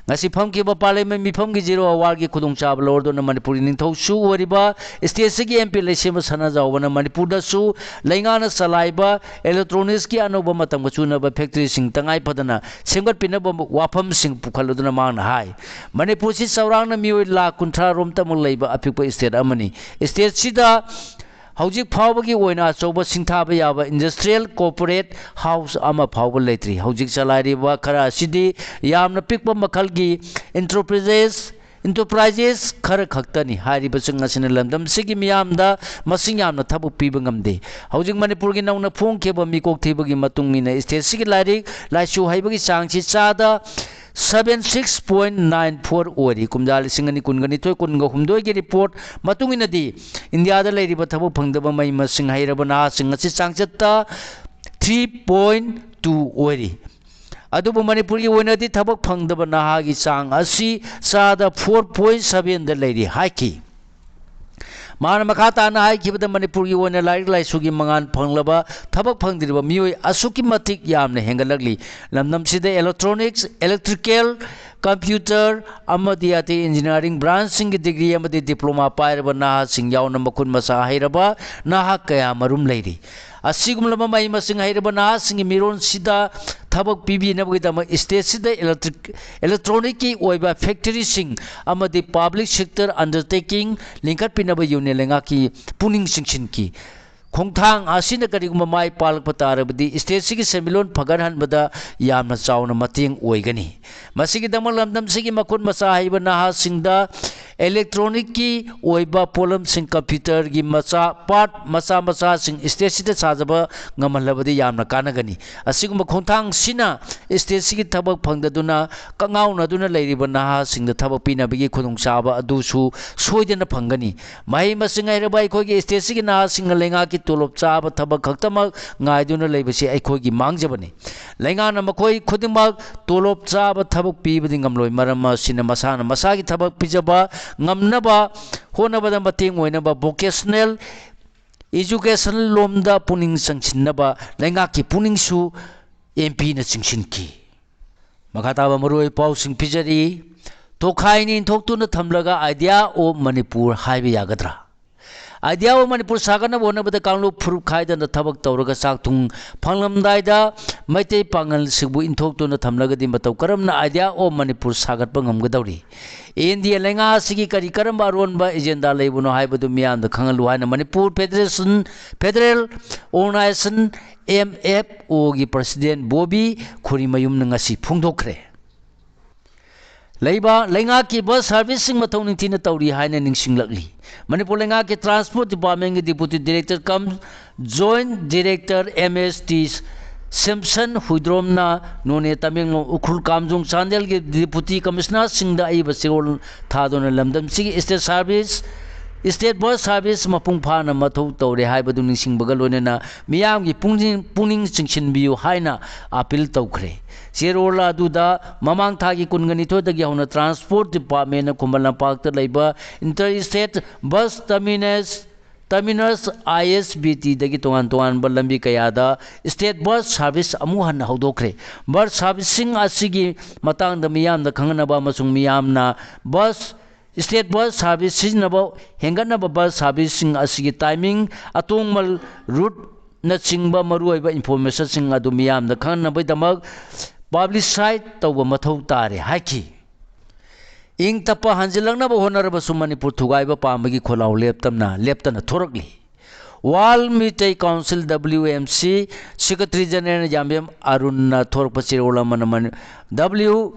ꯉꯁꯤ ꯐꯝꯈꯤꯕ ꯄꯥꯔꯂꯤꯌꯥꯃꯦꯟ ꯃꯤꯐꯝꯒꯤ ꯖꯤꯔꯣ ꯑꯋꯥꯔꯒꯤ ꯈꯨꯗꯣꯡꯆꯥꯕ ꯂꯧꯔꯗꯨꯅ ꯃꯅꯤꯄꯨꯔꯒꯤ ꯅꯤꯡꯊꯧꯁꯨ ꯑꯣꯏꯔꯤꯕ ꯁ꯭ꯇꯦꯠꯁꯤꯒꯤ ꯑꯦꯝ ꯄꯤ ꯂꯩꯁꯦꯝꯕ ꯁꯅꯥꯖꯥꯎꯕꯅ ꯃꯅꯤꯄꯨꯔꯗꯁꯨ ꯂꯩꯉꯥꯛꯅ ꯆꯂꯥꯏꯕ ꯏꯂꯦꯛꯇ꯭ꯔꯣꯅꯤꯛꯁꯀꯤ ꯑꯅꯧꯕ ꯃꯇꯝꯒ ꯆꯨꯅꯕ ꯐꯦꯛꯇꯔꯤꯁꯤꯡ ꯇꯉꯥꯏ ꯐꯗꯅ ꯁꯦꯝꯒꯠꯄꯤꯅꯕ ꯋꯥꯐꯝꯁꯤꯡ ꯄꯨꯈꯠꯂꯗꯨꯅ ꯃꯍꯥꯛꯅ ꯍꯥꯏ, ꯃꯅꯤꯄꯨꯔꯁꯤ ꯆꯥꯎꯔꯥꯛꯅ ꯃꯤꯑꯣꯏ ꯂꯥꯈ ꯀꯨꯟꯊ꯭ꯔꯥ ꯔꯣꯝꯇꯃꯛ ꯂꯩꯕ ꯑꯄꯤꯛꯄ ꯁ꯭ꯇꯦꯠ ꯑꯃꯅꯤ꯫ ꯁ꯭ꯇꯦꯠꯁꯤꯗ ꯍꯧꯖꯤꯛ ꯐꯥꯎꯕꯒꯤ ꯑꯣꯏꯅ ꯑꯆꯧꯕ ꯁꯤꯡꯊꯥꯕ ꯌꯥꯕ ꯏꯟꯗꯁꯇ꯭ꯔꯤꯌꯦꯜ ꯀꯣꯔꯄꯣꯔꯦꯠ ꯍꯥꯎꯁ ꯑꯃ ꯐꯥꯎꯕ ꯂꯩꯇ꯭ꯔꯤ꯫ ꯍꯧꯖꯤꯛ ꯆꯂꯥꯏꯔꯤꯕ ꯈꯔ ꯑꯁꯤꯗꯤ ꯌꯥꯝꯅ ꯄꯤꯛꯄ ꯃꯈꯜꯒꯤ ꯏꯟꯇꯔꯄ꯭ꯔꯥꯏꯖꯦꯁ ꯏꯟꯇꯔꯄ꯭ꯔꯥꯏꯖꯦꯁ ꯈꯔ ꯈꯛꯇꯅꯤ꯫ ꯍꯥꯏꯔꯤꯕꯁꯤꯡ ꯑꯁꯤꯅ ꯂꯝꯗꯝꯁꯤꯒꯤ ꯃꯤꯌꯥꯝꯗ ꯃꯁꯤꯡ ꯌꯥꯝꯅ ꯊꯕꯛ ꯄꯤꯕ ꯉꯝꯗꯦ꯫ ꯍꯧꯖꯤꯛ ꯃꯅꯤꯄꯨꯔꯒꯤ ꯅꯧꯅ ꯐꯣꯡꯈꯤꯕ ꯃꯤꯀꯣꯛ ꯊꯤꯕꯒꯤ ꯃꯇꯨꯡ ꯏꯟꯅ ꯁ꯭ꯇꯦꯠꯁꯤꯒꯤ ꯂꯥꯏꯔꯤꯛ ꯂꯥꯏꯁꯨ ꯍꯩꯕꯒꯤ ꯆꯥꯡꯁꯤ ꯆꯥꯗ seven six point nine four ꯑꯣꯏꯔꯤ꯫ ꯀꯨꯝꯖꯥ ꯂꯤꯁꯤꯡ ꯑꯅꯤ ꯀꯨꯟꯒ ꯅꯤꯊꯣꯏ ꯀꯨꯟꯒ ꯍꯨꯝꯗꯣꯏꯒꯤ ꯔꯤꯄꯣꯔꯠ ꯃꯇꯨꯡ ꯏꯟꯅꯗꯤ ꯏꯟꯗꯤꯌꯥꯗ ꯂꯩꯔꯤꯕ ꯊꯕꯛ ꯐꯪꯗꯕ ꯃꯍꯩ ꯃꯁꯤꯡ ꯍꯩꯔꯕ ꯅꯍꯥꯁꯤꯡ ꯑꯁꯤ ꯆꯥꯡꯆꯠꯇ three point two ꯑꯣꯏꯔꯤ꯫ ꯑꯗꯨꯕꯨ ꯃꯅꯤꯄꯨꯔꯒꯤ ꯑꯣꯏꯅꯗꯤ ꯊꯕꯛ ꯐꯪꯗꯕ ꯅꯍꯥꯒꯤ ꯆꯥꯡ ꯑꯁꯤ ꯆꯥꯗ four point sevenꯗ ꯂꯩꯔꯤ ꯍꯥꯏꯈꯤ꯫ ꯃꯥꯅ ꯃꯈꯥ ꯇꯥꯅ ꯍꯥꯏꯈꯤꯕꯗ, ꯃꯅꯤꯄꯨꯔꯒꯤ ꯑꯣꯏꯅ ꯂꯥꯏꯔꯤꯛ ꯂꯥꯏꯁꯨꯒꯤ ꯃꯉꯥꯜ ꯐꯪꯂꯕ ꯊꯕꯛ ꯐꯪꯗ꯭ꯔꯤꯕ ꯃꯤꯑꯣꯏ ꯑꯁꯨꯛꯀꯤ ꯃꯇꯤꯛ ꯌꯥꯝꯅ ꯍꯦꯟꯒꯠꯂꯛꯂꯤ꯫ ꯂꯝꯗꯝꯁꯤꯗ ꯏꯂꯦꯛꯇ꯭ꯔꯣꯅꯤꯛꯁ, ꯏꯂꯦꯛꯇ꯭ꯔꯤꯀꯦꯜ, ꯀꯝꯄ꯭ꯌꯨꯇꯔ ꯑꯃꯗꯤ ꯑꯇꯩ ꯏꯟꯖꯤꯅꯤꯌꯥꯔꯤꯡ ꯕ꯭ꯔꯥꯟꯁꯁꯤꯡꯒꯤ ꯗꯤꯒ꯭ꯔꯤ ꯑꯃꯗꯤ ꯗꯤꯄ꯭ꯂꯣꯃꯥ ꯄꯥꯏꯔꯕ ꯅꯍꯥꯁꯤꯡ ꯌꯥꯎꯅ ꯃꯈꯨꯠ ꯃꯁꯥ ꯍꯩꯔꯕ ꯅꯍꯥ ꯀꯌꯥ ꯃꯔꯨꯝ ꯂꯩꯔꯤ꯫ ꯑꯁꯤꯒꯨꯝꯂꯕ ꯃꯍꯩ ꯃꯁꯤꯡ ꯍꯩꯔꯕ ꯅꯍꯥꯁꯤꯡꯒꯤ ꯃꯤꯔꯣꯟꯁꯤꯗ ꯊꯕꯛ ꯄꯤꯕꯤꯅꯕꯒꯤꯗꯃꯛ ꯁ꯭ꯇꯦꯠꯁꯤꯗ ꯏꯂꯦꯛꯇ꯭ꯔꯤꯛ, ꯏꯂꯦꯛꯇ꯭ꯔꯣꯅꯤꯛꯀꯤ ꯑꯣꯏꯕ ꯐꯦꯛꯇꯔꯤꯁꯤꯡ ꯑꯃꯗꯤ ꯄꯕ꯭ꯂꯤꯛ ꯁꯦꯛꯇꯔ ꯑꯟꯗꯔꯇꯦꯀꯤꯡ ꯂꯤꯡꯈꯠꯄꯤꯅꯕ ꯌꯨꯅꯤꯌꯟ ꯂꯩꯉꯥꯛꯀꯤ ꯄꯨꯛꯅꯤꯡ ꯆꯤꯡꯁꯤꯟꯈꯤ꯫ ꯈꯣꯡꯊꯥꯡ ꯑꯁꯤꯅ ꯀꯔꯤꯒꯨꯝꯕ ꯃꯥꯏ ꯄꯥꯛꯂꯛꯄ ꯇꯥꯔꯕꯗꯤ ꯁ꯭ꯇꯦꯠꯁꯤꯒꯤ ꯁꯦꯟꯃꯤꯠꯂꯣꯟ ꯐꯒꯠꯍꯟꯕꯗ ꯌꯥꯝꯅ ꯆꯥꯎꯅ ꯃꯇꯦꯡ ꯑꯣꯏꯒꯅꯤ꯫ ꯃꯁꯤꯒꯤꯗꯃꯛ ꯂꯝꯗꯝꯁꯤꯒꯤ ꯃꯈꯨꯠ ꯃꯁꯥ ꯍꯩꯕ ꯅꯍꯥꯁꯤꯡꯗ ꯏꯂꯦꯛꯇ꯭ꯔꯣꯅꯤꯛꯀꯤ ꯑꯣꯏꯕ ꯄꯣꯠꯂꯝꯁꯤꯡ, ꯀꯝꯄ꯭ꯌꯨꯇꯔꯒꯤ ꯃꯆꯥ, ꯄꯥꯔꯠ ꯃꯆꯥ ꯃꯆꯥꯁꯤꯡ ꯁ꯭ꯇꯦꯠꯁꯤꯗ ꯁꯥꯖꯕ ꯉꯝꯍꯜꯂꯕꯗꯤ ꯌꯥꯝꯅ ꯀꯥꯟꯅꯒꯅꯤ꯫ ꯑꯁꯤꯒꯨꯝꯕ ꯈꯣꯡꯊꯥꯡꯁꯤꯅ ꯁ꯭ꯇꯦꯠꯁꯤꯒꯤ ꯊꯕꯛ ꯐꯪꯗꯗꯨꯅ ꯀꯛꯉꯥꯎꯅꯗꯨꯅ ꯂꯩꯔꯤꯕ ꯅꯍꯥꯁꯤꯡꯗ ꯊꯕꯛ ꯄꯤꯅꯕꯒꯤ ꯈꯨꯗꯣꯡꯆꯥꯕ ꯑꯗꯨꯁꯨ ꯁꯣꯏꯗꯅ ꯐꯪꯒꯅꯤ꯫ ꯃꯍꯩ ꯃꯁꯤꯡ ꯍꯩꯔꯕ ꯑꯩꯈꯣꯏꯒꯤ ꯁ꯭ꯇꯦꯠꯁꯤꯒꯤ ꯅꯍꯥꯁꯤꯡꯅ ꯂꯩꯉꯥꯛꯀꯤ ꯇꯣꯂꯣꯞ ꯆꯥꯕ ꯊꯕꯛ ꯈꯛꯇꯃꯛ ꯉꯥꯏꯗꯨꯅ ꯂꯩꯕꯁꯤ ꯑꯩꯈꯣꯏꯒꯤ ꯃꯥꯡꯖꯕꯅꯤ꯫ ꯂꯩꯉꯥꯛꯅ ꯃꯈꯣꯏ ꯈꯨꯗꯤꯡꯃꯛ ꯇꯣꯂꯣꯞ ꯆꯥꯕ ꯊꯕꯛ ꯄꯤꯕꯗꯤ ꯉꯝꯂꯣꯏ꯫ ꯃꯔꯝ ꯑꯁꯤꯅ ꯃꯁꯥꯅ ꯃꯁꯥꯒꯤ ꯊꯕꯛ ꯄꯤꯖꯕ ꯉꯝꯅꯕ ꯍꯣꯠꯅꯕꯗ ꯃꯇꯦꯡ ꯑꯣꯏꯅꯕ ꯚꯣꯀꯦꯁꯅꯦꯜ ꯏꯖꯨꯀꯦꯁꯟ ꯂꯣꯝꯗ ꯄꯨꯛꯅꯤꯡ ꯆꯪꯁꯤꯟꯅꯕ ꯂꯩꯉꯥꯛꯀꯤ ꯄꯨꯛꯅꯤꯡꯁꯨ ꯑꯦꯝ ꯄꯤꯅ ꯆꯤꯡꯁꯤꯟꯈꯤ꯫ ꯃꯈꯥ ꯇꯥꯕ ꯃꯔꯨꯑꯣꯏꯕ ꯄꯥꯎꯁꯤꯡ ꯄꯤꯖꯔꯤ꯫ ꯇꯣꯈꯥꯏꯅ ꯏꯟꯊꯣꯛꯇꯨꯅ ꯊꯝꯂꯒ Idea of Manipur ꯍꯥꯏꯕ ꯌꯥꯒꯗ꯭ꯔꯥ? Idea of Manipur ꯁꯥꯒꯠꯅꯕ ꯍꯣꯠꯅꯕꯗ ꯀꯥꯡꯂꯨꯞ ꯐꯨꯔꯨꯞ ꯈꯥꯏꯗꯅ ꯊꯕꯛ ꯇꯧꯔꯒ ꯆꯥꯛ ꯊꯨꯝ ꯐꯪꯂꯝꯗꯥꯏꯗ ꯃꯩꯇꯩ ꯄꯥꯉꯜꯁꯤꯡꯕꯨ ꯏꯟꯊꯣꯛꯇꯨꯅ ꯊꯝꯂꯒꯗꯤ ꯃꯇꯧ ꯀꯔꯝꯅ Idea of Manipur ꯁꯥꯒꯠꯄ ꯉꯝꯒꯗꯧꯔꯤ? ꯏꯟꯗꯤꯌꯥ ꯂꯩꯉꯥꯛ ꯑꯁꯤꯒꯤ ꯀꯔꯤ ꯀꯔꯝꯕ ꯑꯔꯣꯟꯕ agenda ꯂꯩꯕꯅꯣ ꯍꯥꯏꯕꯗꯨ ꯃꯤꯌꯥꯝꯗ ꯈꯪꯍꯜꯂꯨ ꯍꯥꯏꯅ Manipur federation, federal organization, M F O ꯒꯤ ꯄ꯭ꯔꯁꯤꯗꯦꯟ ꯕꯣꯕꯤ ꯈꯨꯔꯤꯃꯌꯨꯝꯅ ꯉꯁꯤ ꯐꯣꯡꯗꯣꯛꯈ꯭ꯔꯦ꯫ ꯂꯩꯕꯥꯛ, ꯂꯩꯉꯥꯛꯀꯤ ꯕꯁ ꯁꯥꯔꯚꯤꯁꯁꯤꯡ ꯃꯊꯧ ꯅꯤꯡꯊꯤꯅ ꯇꯧꯔꯤ ꯍꯥꯏꯅ ꯅꯤꯡꯁꯤꯡꯂꯛꯂꯤ꯫ ꯃꯅꯤꯄꯨꯔ ꯂꯩꯉꯥꯛꯀꯤ ꯇ꯭ꯔꯥꯟꯁꯄꯣꯔꯠ ꯗꯤꯄꯥꯔꯠꯃꯦꯟꯒꯤ deputy director cum joint director M S T ꯁꯦꯝꯁꯟ ꯍꯨꯏꯗ꯭ꯔꯣꯝꯅ ꯅꯣꯅꯦ, ꯇꯃꯦꯡꯂꯣꯡ, ꯎꯈ꯭ꯔꯨꯜ, ꯀꯥꯝꯖꯣꯡ, ꯆꯥꯟꯗꯦꯜꯒꯤ ꯗꯤꯄꯨꯇꯤ ꯀꯃꯤꯁꯅꯔꯁꯤꯡꯗ ꯑꯏꯕ ꯆꯦꯔꯣꯜ ꯊꯥꯗꯨꯅ ꯂꯝꯗꯝꯁꯤꯒꯤ state service, state bus service ꯃꯄꯨꯡ ꯐꯥꯅ ꯃꯊꯧ ꯇꯧꯔꯦ ꯍꯥꯏꯕꯗꯨ ꯅꯤꯡꯁꯤꯡꯕꯒ ꯂꯣꯏꯅꯅ ꯃꯤꯌꯥꯝꯒꯤ ꯄꯨꯛꯅꯤꯡ, ꯄꯨꯛꯅꯤꯡ ꯆꯤꯡꯁꯤꯟꯕꯤꯌꯨ ꯍꯥꯏꯅ ꯑꯥꯄꯤꯜ ꯇꯧꯈ꯭ꯔꯦ꯫ ꯆꯦꯔꯣꯜ ꯑꯗꯨꯗ ꯃꯃꯥꯡ ꯊꯥꯒꯤ ꯀꯨꯟꯒ ꯅꯤꯊꯣꯏꯗꯒꯤ ꯍꯧꯅ ꯇ꯭ꯔꯥꯟꯁꯄꯣꯔꯠ ꯗꯤꯄꯥꯔꯠꯃꯦꯟꯅ ꯈꯨꯃꯟ ꯂꯝꯄꯥꯛꯇ ꯂꯩꯕ inter state bus terminus, terminus I S B T ꯗꯒꯤ ꯇꯣꯉꯥꯟ ꯇꯣꯉꯥꯟꯕ ꯂꯝꯕꯤ ꯀꯌꯥꯗ ꯏꯁꯇꯦꯠ ꯕꯁ ꯁꯥꯔꯚꯤꯁ ꯑꯃꯨꯛ ꯍꯟꯅ ꯍꯧꯗꯣꯛꯈ꯭ꯔꯦ꯫ ꯕꯁ ꯁꯥꯔꯚꯤꯁꯁꯤꯡ ꯑꯁꯤꯒꯤ ꯃꯇꯥꯡꯗ ꯃꯤꯌꯥꯝꯗ ꯈꯪꯍꯟꯅꯕ ꯑꯃꯁꯨꯡ ꯃꯤꯌꯥꯝꯅ ꯕꯁ, ꯏꯁꯇꯦꯠ ꯕꯁ ꯁꯥꯔꯚꯤꯁ ꯁꯤꯖꯤꯟꯅꯕ ꯍꯦꯟꯒꯠꯅꯕ ꯕꯁ ꯁꯥꯔꯚꯤꯁꯁꯤꯡ ꯑꯁꯤꯒꯤ ꯇꯥꯏꯃꯤꯡ, ꯑꯇꯣꯡꯃꯜ ꯔꯨꯠꯅꯆꯤꯡꯕ ꯃꯔꯨꯑꯣꯏꯕ ꯏꯟꯐꯣꯔꯃꯦꯁꯟꯁꯤꯡ ꯑꯗꯨ ꯃꯤꯌꯥꯝꯗ ꯈꯪꯍꯟꯅꯕꯒꯤꯗꯃꯛ ꯄꯕ꯭ꯂꯤꯁꯥꯏꯠ ꯇꯧꯕ ꯃꯊꯧ ꯇꯥꯔꯦ ꯍꯥꯏꯈꯤ꯫ ꯏꯪ ꯇꯞꯄ ꯍꯟꯖꯤꯜꯂꯛꯅꯕ ꯍꯣꯠꯅꯔꯕꯁꯨ ꯃꯅꯤꯄꯨꯔ ꯊꯨꯒꯥꯏꯕ ꯄꯥꯝꯕꯒꯤ ꯈꯣꯜꯂꯥꯎ ꯂꯦꯞꯇꯅ, ꯂꯦꯞꯇꯅ ꯊꯣꯔꯛꯂꯤ꯫ World Meitei Council, W M C, Secretary General ꯌꯥꯝꯕꯦꯝ ꯑꯔꯨꯟꯅ ꯊꯣꯔꯛꯄ ꯆꯦꯔꯣꯜ ꯑꯃꯅ ꯃꯅꯤ-, W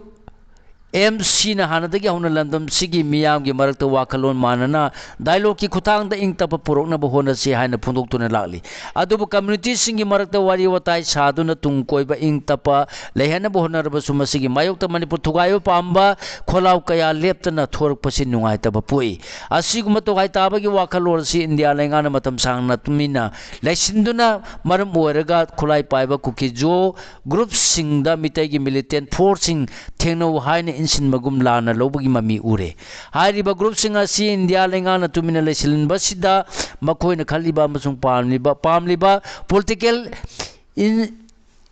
M Cꯅ ꯍꯥꯟꯅꯗꯒꯤ ꯍꯧꯅ ꯂꯝꯗꯝꯁꯤꯒꯤ ꯃꯤꯌꯥꯝꯒꯤ ꯃꯔꯛꯇ ꯋꯥꯈꯜꯂꯣꯟ ꯃꯥꯟꯅꯅ ꯗꯥꯏꯂꯣꯒꯀꯤ ꯈꯨꯠꯊꯥꯡꯗ ꯏꯪ ꯇꯞꯄ ꯄꯨꯔꯛꯅꯕ ꯍꯣꯠꯅꯁꯤ ꯍꯥꯏꯅ ꯐꯣꯡꯗꯣꯛꯇꯨꯅ ꯂꯥꯛꯂꯤ꯫ ꯑꯗꯨꯕꯨ ꯀꯝꯃ꯭ꯌꯨꯅꯤꯇꯤꯁꯤꯡꯒꯤ ꯃꯔꯛꯇ ꯋꯥꯔꯤ ꯋꯥꯇꯥꯏ ꯁꯥꯗꯨꯅ ꯇꯨꯡ ꯀꯣꯏꯕ ꯏꯪ ꯇꯞꯄ ꯂꯩꯍꯟꯅꯕ ꯍꯣꯠꯅꯔꯕꯁꯨ ꯃꯁꯤꯒꯤ ꯃꯥꯌꯣꯛꯇ ꯃꯅꯤꯄꯨꯔ ꯊꯨꯒꯥꯏꯕ ꯄꯥꯝꯕ ꯈꯣꯜꯂꯥꯎ ꯀꯌꯥ ꯂꯦꯞꯇꯅ ꯊꯣꯔꯛꯄꯁꯤ ꯅꯨꯡꯉꯥꯏꯇꯕ ꯄꯣꯛꯏ꯫ ꯑꯁꯤꯒꯨꯝꯕ ꯇꯣꯈꯥꯏ ꯇꯥꯕꯒꯤ ꯋꯥꯈꯜꯂꯣꯟ ꯑꯁꯤ ꯏꯟꯗꯤꯌꯥ ꯂꯩꯉꯥꯛꯅ ꯃꯇꯝ ꯁꯥꯡꯅ ꯇꯨꯃꯤꯟꯅ ꯂꯩꯁꯤꯟꯗꯨꯅ ꯃꯔꯝ ꯑꯣꯏꯔꯒ ꯈꯨꯠꯂꯥꯏ ꯄꯥꯏꯕ ꯀꯨꯀꯤ ꯖꯣ ꯒ꯭ꯔꯨꯞꯁꯤꯡꯗ ꯃꯤꯇꯩꯒꯤ ꯃꯤꯂꯤꯇꯦꯟ ꯐꯣꯔꯁꯁꯤꯡ ꯊꯦꯡꯅꯧ ꯍꯥꯏꯅ ꯏꯟꯁꯤꯟꯕꯒꯨꯝ ꯂꯥꯟꯅ ꯂꯧꯕꯒꯤ ꯃꯃꯤ ꯎꯔꯦ꯫ ꯍꯥꯏꯔꯤꯕ ꯒ꯭ꯔꯨꯞꯁꯤꯡ ꯑꯁꯤ ꯏꯟꯗꯤꯌꯥ ꯂꯩꯉꯥꯛꯅ ꯇꯨꯃꯤꯟꯅ ꯂꯩꯁꯤꯟꯕꯁꯤꯗ ꯃꯈꯣꯏꯅ ꯈꯜꯂꯤꯕ ꯑꯃꯁꯨꯡ ꯄꯥꯝꯂꯤꯕ, ꯄꯥꯝꯂꯤꯕ ꯄꯣꯂꯤꯇꯤꯀꯦꯜ ꯏꯟ-,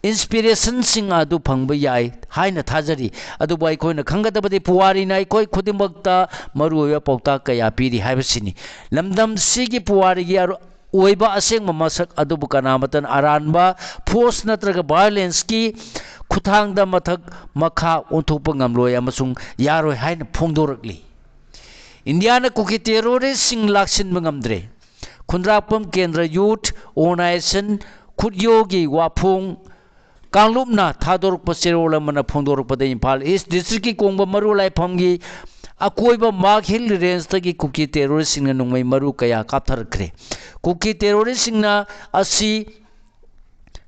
inspirationꯁꯤꯡ ꯑꯗꯨ ꯐꯪꯕ ꯌꯥꯏ ꯍꯥꯏꯅ ꯊꯥꯖꯔꯤ꯫ ꯑꯗꯨꯕꯨ ꯑꯩꯈꯣꯏꯅ ꯈꯪꯒꯗꯕꯗꯤ ꯄꯨꯋꯥꯔꯤꯅ ꯑꯩꯈꯣꯏ ꯈꯨꯗꯤꯡꯃꯛꯇ ꯃꯔꯨꯑꯣꯏꯕ ꯄꯥꯎꯇꯥꯛ ꯀꯌꯥ ꯄꯤꯔꯤ ꯍꯥꯏꯕꯁꯤꯅꯤ꯫ ꯂꯝꯗꯝꯁꯤꯒꯤ ꯄꯨꯋꯥꯔꯤꯒꯤ ꯑꯔꯣ-, ꯑꯣꯏꯕ ꯑꯁꯦꯡꯕ ꯃꯁꯛ ꯑꯗꯨꯕꯨ ꯀꯅꯥꯃꯇꯅ ꯑꯔꯥꯟꯕ force ꯅꯠꯇ꯭ꯔꯒ violenceꯀꯤ ꯈꯨꯠꯊꯥꯡꯗ ꯃꯊꯛ ꯃꯈꯥ ꯑꯣꯟꯊꯣꯛꯄ ꯉꯝꯂꯣꯏ ꯑꯃꯁꯨꯡ ꯌꯥꯔꯣꯏ ꯍꯥꯏꯅ ꯐꯣꯡꯗꯣꯔꯛꯂꯤ꯫ ꯏꯟꯗꯤꯌꯥꯅ ꯀꯨꯀꯤ terroristꯁꯤꯡ ꯂꯥꯛꯁꯤꯟꯕ ꯉꯝꯗ꯭ꯔꯦ꯫ ꯈꯨꯟꯗ꯭ꯔꯥꯛꯄꯝ ꯀꯦꯟꯗ꯭ꯔ youth organization, ꯈꯨꯠꯌꯣꯒꯤ ꯋꯥꯐꯣꯡ, ꯀꯥꯡꯂꯨꯞꯅ ꯊꯥꯗꯣꯔꯛꯄ ꯆꯦꯔꯣꯜ ꯑꯃꯅ ꯐꯣꯡꯗꯣꯔꯛꯄꯗ, ꯏꯝꯐꯥꯜ East Districtꯀꯤ ꯀꯣꯡꯕ ꯃꯔꯨ ꯂꯥꯏꯐꯝꯒꯤ ꯑꯀꯣꯏꯕ ꯃꯥꯒ Hill Rangeꯇꯒꯤ ꯀꯨꯀꯤ terroristꯁꯤꯡꯅ ꯅꯣꯡꯃꯩ ꯃꯔꯨ ꯀꯌꯥ ꯀꯥꯞꯊꯔꯛꯈ꯭ꯔꯦ꯫ ꯀꯨꯀꯤ terroristꯁꯤꯡꯅ ꯑꯁꯤ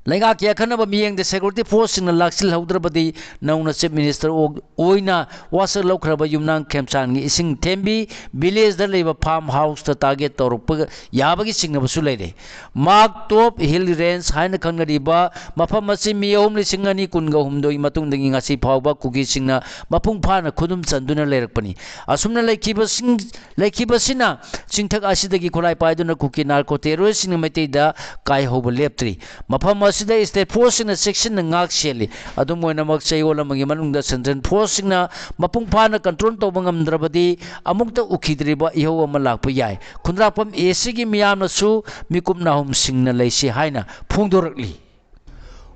ꯂꯩꯉꯥꯛꯀꯤ ꯑꯈꯟꯅꯕ ꯃꯤꯠꯌꯦꯡꯗ security forceꯁꯤꯡꯅ ꯂꯥꯛꯁꯤꯜꯍꯧꯗ꯭ꯔꯕꯗꯤ ꯅꯧꯅ Chief Minister ꯑꯣ-, ꯑꯣꯏꯅ ꯋꯥꯁꯛ ꯂꯧꯈ꯭ꯔꯕ ꯌꯨꯝꯅꯥꯝ ꯈꯦꯝꯆꯥꯟꯒꯤ ꯏꯁꯤꯡ ꯊꯦꯝꯕꯤ villageꯇ ꯂꯩꯕ farm houseꯇ target ꯇꯧꯔꯛꯄ ꯌꯥꯕꯒꯤ ꯆꯤꯡꯅꯕꯁꯨ ꯂꯩꯔꯦ꯫ ꯃꯥꯒ Top Hill Range ꯍꯥꯏꯅ ꯈꯪꯅꯔꯤꯕ ꯃꯐꯝ ꯑꯁꯤ ꯃꯦ ꯑꯍꯨꯝ, ꯂꯤꯁꯤꯡ ꯑꯅꯤ ꯀꯨꯟꯒ ꯍꯨꯝꯗꯣꯏ ꯃꯇꯨꯡꯗꯒꯤ ꯉꯁꯤ ꯐꯥꯎꯕ ꯀꯨꯀꯤꯁꯤꯡꯅ ꯃꯄꯨꯡ ꯐꯥꯅ ꯈꯨꯗꯨꯝ ꯆꯟꯗꯨꯅ ꯂꯩꯔꯛꯄꯅꯤ꯫ ꯑꯁꯨꯝꯅ ꯂꯩꯈꯤꯕꯁꯤꯡ, ꯂꯩꯈꯤꯕꯁꯤꯅ ꯆꯤꯡꯊꯛ ꯑꯁꯤꯗꯒꯤ ꯈꯨꯠꯂꯥꯏ ꯄꯥꯏꯗꯨꯅ ꯀꯨꯀꯤ narco terroristꯁꯤꯡꯅ ꯃꯩꯇꯩꯗ ꯀꯥꯏꯍꯧꯕ ꯂꯦꯞꯇ꯭ꯔꯤ꯫ ꯃꯐꯝ ꯑꯁꯤꯗ state forceꯁꯤꯡꯅ ꯆꯦꯛꯁꯤꯟꯅ ꯉꯥꯛ ꯁꯦꯜꯂꯤ꯫ ꯑꯗꯨꯝ ꯑꯣꯏꯅꯃꯛ, ꯆꯌꯣꯜ ꯑꯃꯒꯤ ꯃꯅꯨꯡꯗ central forceꯁꯤꯡꯅ ꯃꯄꯨꯡ ꯐꯥꯅ control ꯇꯧꯕ ꯉꯝꯗ꯭ꯔꯕꯗꯤ ꯑꯃꯨꯛꯇ ꯎꯈꯤꯗ꯭ꯔꯤꯕ ꯏꯍꯧ ꯑꯃ ꯂꯥꯛꯄ ꯌꯥꯏ꯫ ꯈꯨꯟꯗ꯭ꯔꯥꯛꯄꯝ ACꯒꯤ ꯃꯤꯌꯥꯝꯅꯁꯨ ꯃꯤꯀꯨꯞ ꯅꯥꯍꯨꯝꯁꯤꯡꯅ ꯂꯩꯁꯤ ꯍꯥꯏꯅ ꯐꯣꯡꯗꯣꯔꯛꯂꯤ꯫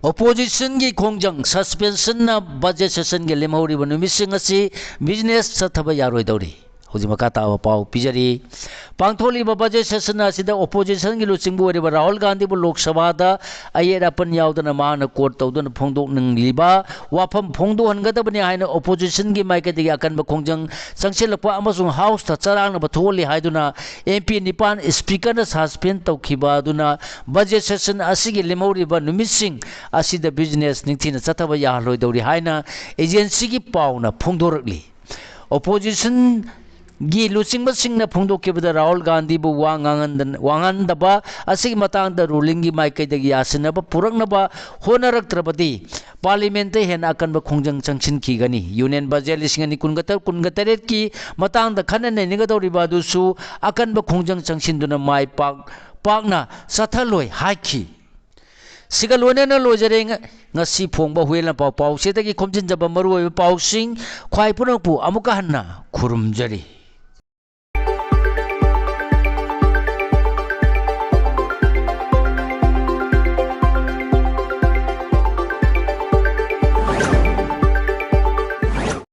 Oppositionꯒꯤ ꯈꯣꯡꯖꯪ, suspensionꯅ budget sessionꯒꯤ ꯂꯦꯝꯍꯧꯔꯤꯕ ꯅꯨꯃꯤꯠꯁꯤꯡ ꯑꯁꯤ business ꯆꯠꯊꯕ ꯌꯥꯔꯣꯏꯗꯧꯔꯤ꯫ ꯍꯧꯖꯤꯛ ꯃꯈꯥ ꯇꯥꯕ ꯄꯥꯎ ꯄꯤꯖꯔꯤ꯫ ꯄꯥꯡꯊꯣꯛꯂꯤꯕ budget session ꯑꯁꯤꯗ oppositionꯒꯤ ꯂꯨꯆꯤꯡꯕ ꯑꯣꯏꯔꯤꯕ ꯔꯥꯍꯨꯜ ꯒꯥꯟꯙꯤꯕꯨ ꯂꯣꯛ ꯁꯚꯥꯗ ꯑꯌꯦꯠ ꯑꯄꯟ ꯌꯥꯎꯗꯅ ꯃꯍꯥꯛꯅ quote ꯇꯧꯗꯨꯅ ꯐꯣꯡꯗꯣꯛꯅꯤꯡꯂꯤꯕ ꯋꯥꯐꯝ ꯐꯣꯡꯗꯣꯛꯍꯟꯒꯗꯕꯅꯤ ꯍꯥꯏꯅ oppositionꯒꯤ ꯃꯥꯏꯀꯩꯗꯒꯤ ꯑꯀꯟꯕ ꯈꯣꯡꯖꯪ ꯆꯪꯁꯤꯜꯂꯛꯄ ꯑꯃꯁꯨꯡ Houseꯇ ꯆꯔꯥꯡꯅꯕ ꯊꯣꯛꯍꯜꯂꯤ ꯍꯥꯏꯗꯨꯅ MP ꯅꯤꯄꯥꯟ Speakerꯅ suspend ꯇꯧꯈꯤꯕ ꯑꯗꯨꯅ budget session ꯑꯁꯤꯒꯤ ꯂꯦꯝꯍꯧꯔꯤꯕ ꯅꯨꯃꯤꯠꯁꯤꯡ ꯑꯁꯤꯗ business ꯅꯤꯡꯊꯤꯅ ꯆꯠꯊꯕ ꯌꯥꯍꯜꯂꯣꯏꯗꯧꯔꯤ ꯍꯥꯏꯅ agencyꯒꯤ ꯄꯥꯎꯅ ꯐꯣꯡꯗꯣꯔꯛꯂꯤ꯫ Oppositionꯒꯤ ꯂꯨꯆꯤꯡꯕꯁꯤꯡꯅ ꯐꯣꯡꯗꯣꯛꯈꯤꯕꯗ, ꯔꯥꯍꯨꯜ ꯒꯥꯟꯙꯤꯕꯨ ꯋꯥ ꯉꯥꯡꯍꯟꯗ-, ꯋꯥꯡꯍꯟꯗꯕ ꯑꯁꯤꯒꯤ ꯃꯇꯥꯡꯗ rulingꯒꯤ ꯃꯥꯏꯀꯩꯗꯒꯤ ꯌꯥꯁꯤꯟꯅꯕ ꯄꯨꯔꯛꯅꯕ ꯍꯣꯠꯅꯔꯛꯇ꯭ꯔꯕꯗꯤ Parliamentꯇ ꯍꯦꯟꯅ ꯑꯀꯟꯕ ꯈꯣꯡꯖꯪ ꯆꯪꯁꯤꯟꯈꯤꯒꯅꯤ꯫ Union budget ꯂꯤꯁꯤꯡ ꯑꯅꯤ ꯀꯨꯟꯒ ꯇꯔꯨꯛ ꯀꯨꯟꯒ ꯇꯔꯦꯠꯀꯤ ꯃꯇꯥꯡꯗ ꯈꯟꯅ ꯅꯩꯅꯒꯗꯧꯔꯤꯕ ꯑꯗꯨꯁꯨ ꯑꯀꯟꯕ ꯈꯣꯡꯖꯪ ꯆꯪꯁꯤꯟꯗꯨꯅ ꯃꯥꯏ ꯄꯥꯛ-, ꯄꯥꯛꯅ ꯆꯠꯊꯜꯂꯣꯏ ꯍꯥꯏꯈꯤ꯫ ꯁꯤꯒ ꯂꯣꯏꯅꯅ ꯂꯣꯏꯖꯔꯦ꯫ ꯉ-, ꯉꯁꯤ ꯐꯣꯡꯕ ꯍꯨꯏꯌꯦꯟ ꯂꯥꯟꯄꯥꯎ ꯄꯥꯎꯆꯦꯗꯒꯤ ꯈꯣꯝꯖꯤꯟꯖꯕ ꯃꯔꯨꯑꯣꯏꯕ ꯄꯥꯎꯁꯤꯡ ꯈ꯭ꯋꯥꯏ ꯄꯨꯝꯅꯃꯛꯄꯨ ꯑꯃꯨꯛꯀ ꯍꯟꯅ ꯈꯨꯔꯨꯝꯖꯔꯤ꯫